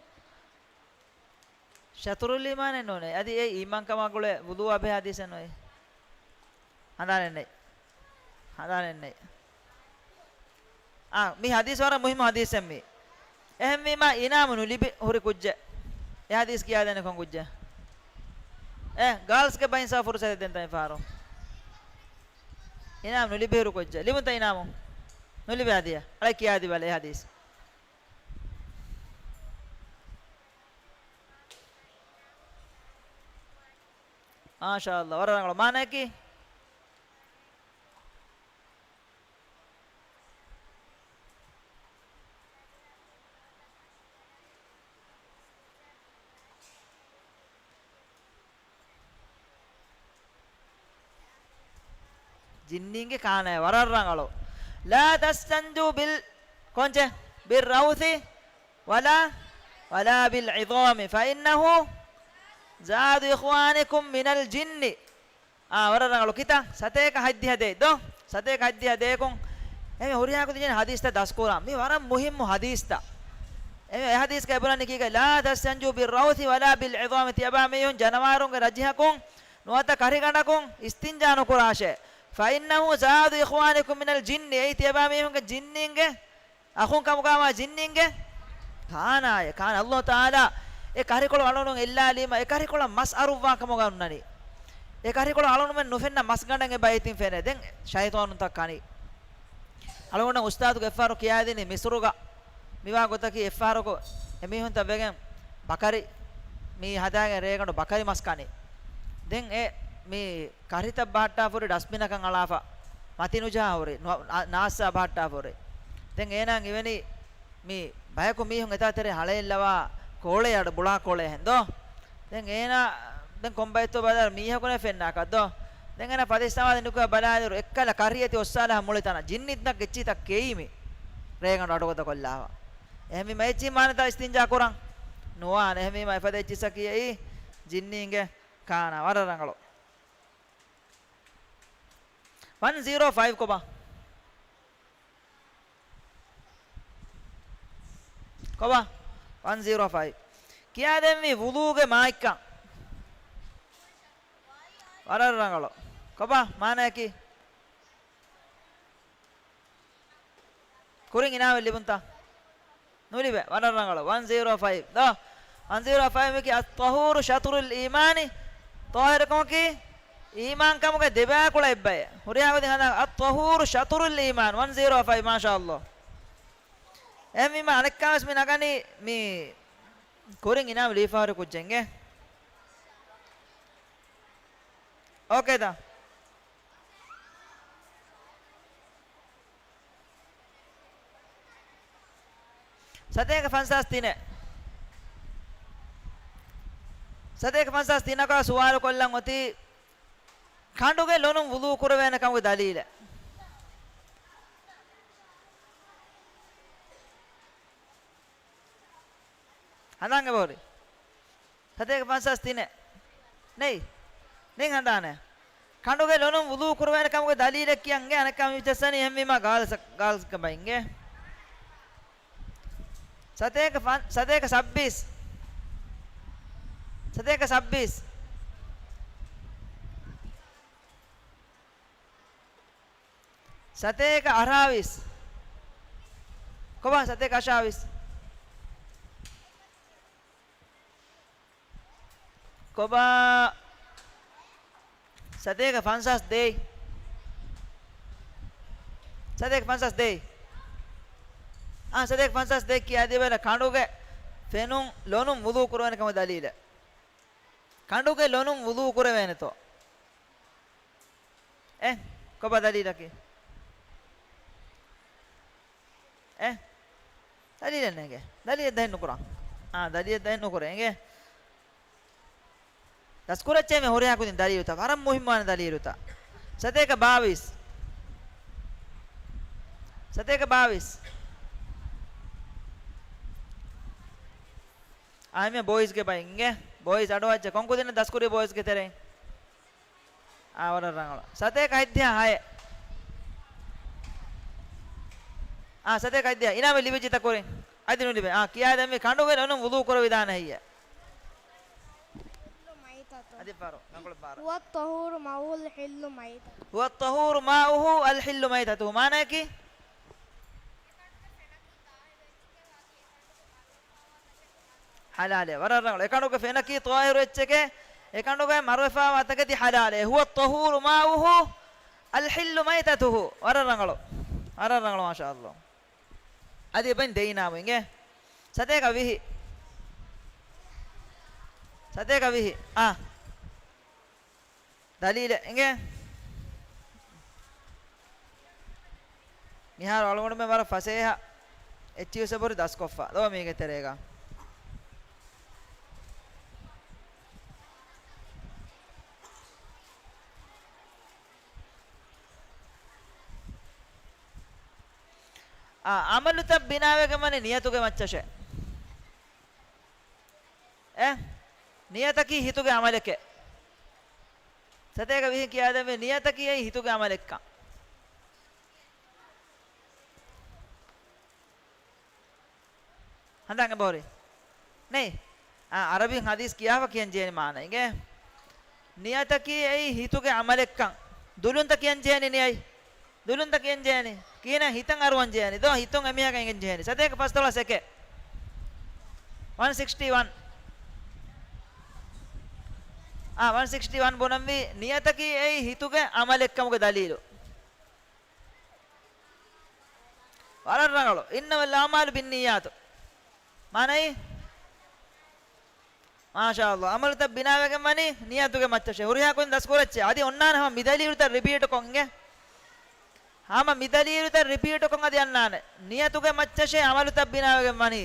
ޝަތުރުލް އީމާނެއް ނޫނޭ. އަދި އެ އީމާންކަމާ ގުޅޭ ވުޟޫއާ ބެހޭ ހަދީސެއް ނޫނޭ. ހަނދާނެއް ނެތް. ހަނދާނެއް ނެތް. އާ، މި ހަދީސް ވަރަށް މުހިއްމު ހަދީސެއް މީ. އެހެންވީމާ، އިނާމު ނުލިބި ހުރި ކުއްޖެއް. އެ ހަދީސް ކިޔާދޭނެ ކޮން ކުއްޖެއް؟ އެ، ގާލްސްގެ ބައިން ސާ ފުރުސަތެއް ދޭން ތަ މި ފަހަރު. އިނާމު ނުލިބި ހުރި ކުއްޖެއް. ލިބުންތަ އިނާމު؟ ނުލިބޭ އަދިޔަ. އަޅެ ކިޔާދި ބަލަ އެ ހަދީސް. މާޝާﷲ، ވަރަށް ރަނގަޅު. މާނަޔަކީ؟ ޖިންނީންގެ ކާނައެއް. ވަރަށް ރަނގަޅު. لا تستنجوا بال، ކޮންޗެއް؟ بالروث ولا، ولا بالعظام فإنه زاد إخوانكم من الجن. އާ، ވަރަށް ރަނގަޅު. ކިތައް؟ ސަތޭކަ ހަތްދިހަ ދޭއް ދޯ؟ ސަތޭކަ ހަތްދިހަ ދޭކުން. އެމެ ހުރިހާ ކުދިން ހަދީސްތައް ދަސްކުރާ. މި ވަރަށް މުހިއްމު ހަދީސްތައް. އެމެ އެ ހަދީސްގައި ބުނަނީ ކީކޭ؟ لا تستنجوا بالروث ولا بالعظام. ތިޔަބާމީހުން ޖަނަވާރުންގެ ރަޖިހަކުން ނުވަތަ ކަރިގަނޑަކުން އިސްތިންޖާ ނުކުރާށޭ. فإنه زاد إخوانكم من الجن. އެއީ ތިޔަބާމީހުންގެ ޖިންނީންގެ އަޚުން ކަމުގައިވާ ޖިންނީންގެ ކާނާއެއް. ކާނާ ﷲ ތަޢާލާ އެ ކަރިކޮޅު އަޅުގަނޑު އެއްލާލީމަ، އެ ކަރިކޮޅަށް މަސް އަރުއްވާ ކަމުގަ އޮންނަނީ. އެ ކަރިކޮޅު އަޅުގަނޑުމެން ނުފެންނަ މަސްގަނޑެއް އެބައިތިން ފެނޭ. ދެން ޝައިޠާނުންތައް ކަނީ. އަޅުގަނޑަށް އުސްތާޛުގެ އެއްފަހަރު ކިޔާދިނީ މިސުރުގަ މިވާ ގޮތަކީ އެއްފަހަރަކު އެމީހުންތައް ވެގެން ބަކަރި މީ ހަދާގެން ރޭގަނޑު ބަކަރި މަސް ކަނީ. ދެން އެ މީ ކަރިތައް ބަހައްޓާފަ ހުރި ޑަސްބިނަކަށް އަޅާފަ، މަތި ނުޖަހާ ހުރި، ނު-، ނާ-، ނާއްސާ ބަހައްޓާފަ ހުރި. ދެން އޭނާ އިވެނީ މި ބަޔަކު މީހުން އެތާ ތެރޭ ހަޅޭއްލަވާ ކޯޅޭ އަޑު ބުޅާ ކޯޅޭ ހެން ދޯ. ދެން އޭނާ ދެން ކޮންބައެއްތޯ ބަލާ މީހަކު ނޭ ފެންނާކަށް ދޯ. ދެން އޭނާ ފަދަ އިސްތަނވާދެ ނުކުތް ބަލާލިއިރު އެއްކަލަ ކަރިއެތި އޮއްސާލާ މުޅި ތަނަށް ޖިންނިތައް އެއްޗިތައް ކެއީ މި ރޭގަނޑު އަޑުގަދަ ކޮށްލާފަ. އެހެންވީމަ އެއްޗިހި މާނަތާ އިސްތިންޖާ ކުރަން ނުވާނެ. އެހެންވީމަ އެފަދަ އެއްޗިއްސަކީ އެއީ ޖިންނީންގެ ކާނާ. ވަރަށް ރަނގަޅު. ވަން ޒީރޯ ފައިވް ކޮބާ؟ ކޮބާ؟ ވަން ޒީރޯ ފައިވް. ކިޔާދެންވީ ވުޟޫގެ މާތްކަން. ވަރަށް ރަނގަޅު. ކޮބާ މާނަޔަކީ؟ ކުރިން އިނާމެއް ލިބުންތަ؟ ނުލިބޭ. ވަރަށް ރަނގަޅު. ވަން ޒީރޯ ފައިވް ދޯ. ވަން ޒީރޯ ފައިވް އައި އައްޠަހޫރު ޝަޠުރުލް އީމާނި. ޠާހިރުކަމަކީ އީމާންކަމުގެ ދެބައިކުޅަ އެއްބައެއް. ހުރިހާ ގޮތެއް ހަނދާން، އައްޠަހޫރު ޝަޠުރުލް އީމާން، ވަން ޒީރޯ ފައިވް، މާޝާﷲ. އެހެންވީމަ އަނެއްކާވެސް މި ނަގަނީ މި ކުރިން އިނާމު ލިބިފަހުރި ކުއްޖެއްގެ. އޯކޭތަ؟ ސަތޭކަ ފަންސާސް ތިނެއް. ސަތޭކަ ފަންސާސް ތިނަކާ ސުވާލު ކޮށްލަން އޮތީ، ކަނޑުގެ ލޮނުން ވުޟޫ ކުރެވޭނެ ކަމުގެ ދަލީލެއް. ހަނދާން އެބަހުރި. ސަތޭކަ ފަންސާސް ތިނެއް. ނެތް؟ ނެތް ހަނދާނެއް. ކަނޑުގެ ލޮނުން ވުޟޫ ކުރެވޭނެ ކަމުގެ ދަލީލެއް ކިޔަން އެނގޭ، އަނެއްކާ މި ވިސްނަނީ އެހެންވީމާ ގާލަ، ގާލަ ބައިންގެ. ސަތޭކަ ފަން، ސަތޭކަ ސައްބީސް. ސަތޭކަ ސައްބީސް. ސަތޭކަ އަށާވީސް. ކޮބާ ސަތޭކަ އަށާވީސް؟ ކޮބާ ސަތޭކަ ފަންސާސް ދޭއް؟ ސަތޭކަ ފަންސާސް ދޭއް؟ އާ، ސަތޭކަ ފަންސާސް ދޭއް ކިޔާދީބަލަ، ކަނޑުގެ ފެނުން ލޮނުން ވުޟޫ ކުރެވޭނެ ކަމުގެ ދަލީލެއް. ކަނޑުގެ ލޮނުން ވުޟޫ ކުރެވޭނެތޯ؟ އެ، ކޮބާ ދަލީލަކީ؟ އެ، ދަލީލެއް ނޭނގެ. ދަލީލެއް ދަހެއް ނުކުރާ. އާ، ދަލީލެއް ދަހެއް ނުކުރޭ އިނގޭ. ދަސްކުރައްޗޭ މި ހުރިހާ ކުދިން ދަލީލުތައް. ވަރަށް މުހިއްމުވާނެ ދަލީލުތައް. ސަތޭކަ ބާވީސް. ސަތޭކަ ބާވީސް. އާ، މި ބޯއިޒްގެ ބައިންގެ. ބޯއިޒް އަޑުއައްޗެ ކޮން ކުދިން ދަސްކުރީ ބޯއިޒްގެ ތެރެއިން؟ އާ، ވަރަށް ރަނގަޅު. ސަތޭކަ ހަތްދިހަ ހައެއް. އާ، ސަތޭކަ ހަތްދިހަ. އިނާމެއް ލިބިއްޖެތަ ކުރިން؟ އަދި ނުލިބޭ. އާ، ކިޔާދެންވީ ކަނޑުގެ ލޮނުން ވުޟޫ ކުރެވިދާނެ ހެއްޔޭ؟ އަދި ފާރު، ރަނގަޅު ބާރަ. هو الطهور ماؤه الحل ميتته. هو الطهور ماؤه الحل ميتته. މާނަޔަކީ؟ ޙަލާލޭ. ވަރަށް ރަނގަޅު. އެކަނޑުގެ ފެނަކީ ޠާހިރު އެއްޗެކޭ، އެކަނޑުގައި މަރުވެފާވާ ތަކެތި ޙަލާލޭ. هو الطهور ماؤه الحل ميتته. ވަރަށް ރަނގަޅު. ވަރަށް ރަނގަޅު، މާޝާﷲ. އަދި އެބައިން ދެ އިނާމު އިނގޭ. ސަތޭކަ ވިހި. ސަތޭކަ ވިހި. އާ. ދަލީލެއް އިނގޭ. މިހާރު އަޅުގަނޑުމެން ވަރަށް ފަސޭހަ އެއްޗިއުސެބުރި ދަސްކޮށްފަ ދޯ މީގެ ތެރޭގަ. އާ، އަމަލުތައް ބިނާވެގެން ވަނީ ނިޔަތުގެ މައްޗަށޭ. އެ، ނިޔަތަކީ ހިތުގެ އަމަލެކޭ. ސަތޭކަ ވިހި ކިޔާދެންވީ ނިޔަތަކީ އެއީ ހިތުގެ އަމަލެއްކަން. ހަނދާން އެބަހުރި. ނެތް؟ އާ، އަރަބިން ޙަދީޘް ކިޔާފަ ކިޔަން ޖެހޭނެ މާނަ އިނގޭ. ނިޔަތަކީ އެއީ ހިތުގެ އަމަލެއްކަން. ދުލުންތަ ކިޔަން ޖެހޭނީ ނިޔަތް؟ ދުލުންތަ ކިޔަން ޖެހޭނީ؟ ކިހިނެއް ހިތަށް އަރުވަން ޖެހޭނީ؟ ދޯ ހިތުން އެމީހަކަށް އެނގެން ޖެހޭނީ. ސަތޭކަ ފަސްދޮޅަސް އެކެއް. ވަން ސިކްސްޓީ ވަން. އާ، ވަން ސިކްސްޓީ ވަން ބުނަންވީ ނިޔަތަކީ އެއީ ހިތުގެ އަމަލެއްކަމުގެ ދަލީލު. ވަރަށް ރަނގަޅު. إنما الأعمال بالنيات. މާނައީ؟ މާޝާﷲ. އަމަލުތައް ބިނާވެގެން ވަނީ ނިޔަތުގެ މައްޗަށޭ. ހުރިހާ ކުދިން ދަސްކުރައްޗޭ. އަދި އޮންނާނެ ހަމަ މި ދަލީލުތައް ރިޕީޓުކޮށް އިނގޭ. ހަމަ މި ދަލީލުތައް ރިޕީޓުކޮށް އަދި އަންނާނެ. ނިޔަތުގެ މައްޗަށޭ އަމަލުތައް ބިނާވެގެން ވަނީ.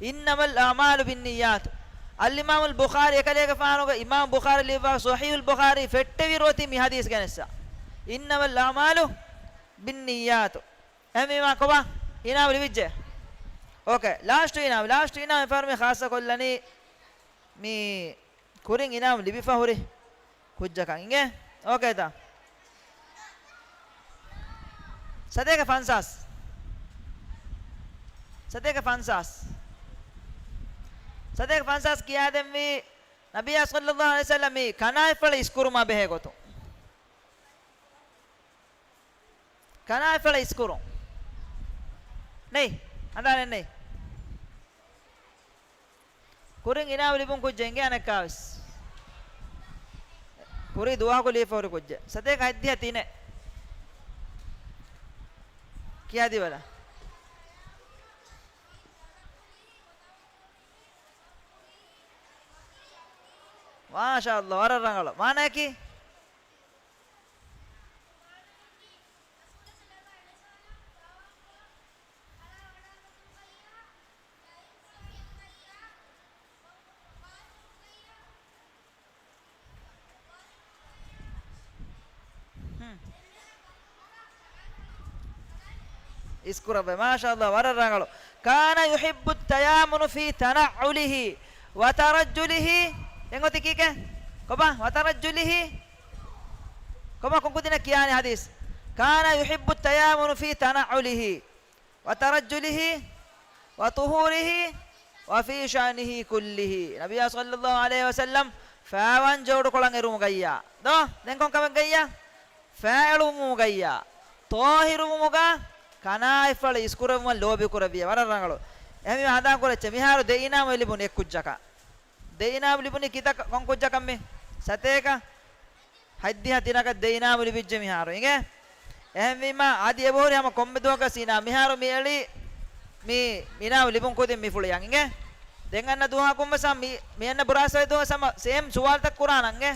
إنما الأعمال بالنيات. އަލްއިމާމުލް ބުޚާރީ، އެކަލޭގެފާނުގެ އިމާމް ބުޚާރީ ލިޔުއްވާ ޞަޙީޙުލް ބުޚާރީ ފެއްޓެވި ރޯތި މި ޙަދީޘް ގެނެއްސާ. إنما الأعمال بالنيات. އެހެންވީމާ ކޮބާ؟ އިނާމު ލިބިއްޖެ؟ އޯކޭ، ލާސްޓް އިނާމު، ލާސްޓް އިނާމު އެފަހަރު މި ޚާއްޞަ ކޮށްލަނީ މި ކުރިން އިނާމު ލިބިފަ ހުރި ކުއްޖަކަށް އިނގޭ. އޯކޭތަ؟ ސަތޭކަ ފަންސާސް. ސަތޭކަ ފަންސާސް. ސަތޭކަ ފަންސާސް ކިޔާދެންވީ ނަބިއްޔާ ޞައްލައްލާހު ޢަލައިހި ވަސައްލަމް މި ކަނާތްފަޅަށް އިސްކުރުމާ ބެހޭ ގޮތުން. ކަނާތްފަޅަށް އިސްކުރުން. ނެތް؟ ހަނދާނެއް ނެތް؟ ކުރިން އިނާމު ލިބުން ކުއްޖެއް އިނގޭ އަނެއްކާވެސް. ކުރީ ދުވަހަކު ލިޔެފަ ހުރި ކުއްޖެއް. ސަތޭކަ ހަތްދިހަ ތިނެއް. ކިޔާދީބަލަ. މާޝާﷲ، ވަރަށް ރަނގަޅު. މާނައަކީ؟ ހުން. އިސްކުރައްވައި. މާޝާﷲ، ވަރަށް ރަނގަޅު. كان يحب التيامن في تنعله وترجله. އެނގޮތި ކީކޭ؟ ކޮބާ؟ وترجله. ކޮބާ ކޮން ކުދިންނަށް ކިޔާނީ ޙަދީޘް؟ كان يحب التيامن في تنعله وترجله وطهوره وفي شأنه كله. ނަބިއްޔާ ޞައްލައްލާހު ޢަލައިހި ވަސައްލަމް ފައިވަން ޖޯޑުކޮޅަށް އެރުމުގައްޔާ. ދޯ؟ ދެން ކޮން ކަމެއްގައްޔާ؟ ފައިއެޅުމުގައްޔާ. ޠާހިރުވުމުގަ ކަނާތްފަޅު އިސްކުރެއްވުމަށް ލޯބިކުރެއްވިޔާ. ވަރަށް ރަނގަޅު. އެހެންވީމަ ހަނދާން ކުރައްޗޭ. މިހާރު ދެ އިނާމެއް ލިބުނީ އެއް ކުއްޖަކަށް. ދެ އިނާމް ލިބުނީ ކިތައް ކަ-، ކޮން ކުއްޖަކަށް މި؟ ސަތޭކަ ހަތްދިހަ ތިނަކަށް ދެ އިނާމް ލިބިއްޖެ މިހާރު. އިނގޭ؟ އެހެންވީމަ އަދި އެބަހުރި ހަމަ ކޮންމެ ދުވަހަކަސް އިނާމް. މިހާރު މި އެޅީ މި އިނާމް ލިބުން ކުދިން މި ފުޅިއަށް. އިނގޭ؟ ދެން އަންނަ ދުވަހަކުން ވެސް ހަމަ މި، މި އަންނަ ބުރާސް ދުވަހު ވެސް ހަމަ ސޭމް ސުވާލުތައް ކުރާނަން. އިނގޭ؟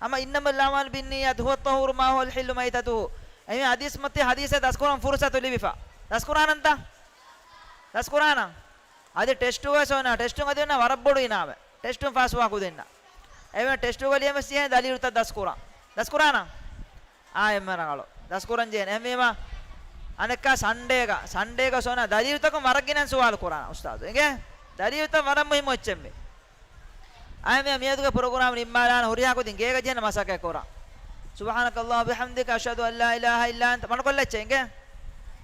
ހަމަ إنما الأعمال بالنيات، هو الطهور ما هو الحل ميتته. އެހެން ޙަދީޘް މަތި ޙަދީޘެއް ދަސްކުރަން ފުރުޞަތު ލިބިފަ. ދަސްކުރާނަންތަ؟ ދަސްކުރާނަން. އަދި ޓެސްޓު ވެސް އޮންނަ، ޓެސްޓުން އަދި އޮންނަ ވަރަށް ބޮޑު އިނާމެއް. ޓެސްޓުން ފާސްވާ ކުދިންނަށް. އެވެ ޓެސްޓުގަ ލިޔަމެސް ޖެހޭ ދަލީލުތައް ދަސްކުރަން. ދަސްކުރާނަން. އާ، އެންމެ ރަނގަޅު. ދަސްކުރަން ޖެހޭނެ. އެހެންވީމަ، އަނެއްކާ ސަންޑޭގަ، ސަންޑޭގަ ސޯނާ ދަލީލުތަކުން ވަރަށް ގިނަ ސުވާލު ކުރާނަ އުސްތާޛު. އިނގޭ؟ ދަލީލުތައް ވަރަށް މުހިއްމު އެއްޗެއްމެ. އާ، މި މިއަދުގެ ޕްރޮގްރާމް ނިންމާލާނަ ހުރިހާ ކުދިން ގޭގަ ޖެހެން މަސައްކަތް ކުރާ. سبحانك اللهم وبحمدك، أشهد أن لا إله إلا أنت. މަނުކޮށްލައްޗޭ އިނގޭ؟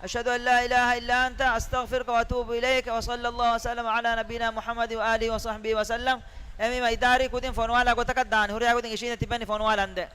أشهد أن لا إله إلا أنت، أستغفرك وأتوب إليك، وصلى الله وسلم على نبينا محمد وآله وصحبه وسلم. އެހެންވީމަ އިދާރީ ކުދިން ފޮނުވާލާ ގޮތަކަށް ދާނެ. ހުރިހާ ކުދިން އިށީނދެ ތިބެނީ ފޮނުވާލަންދެން.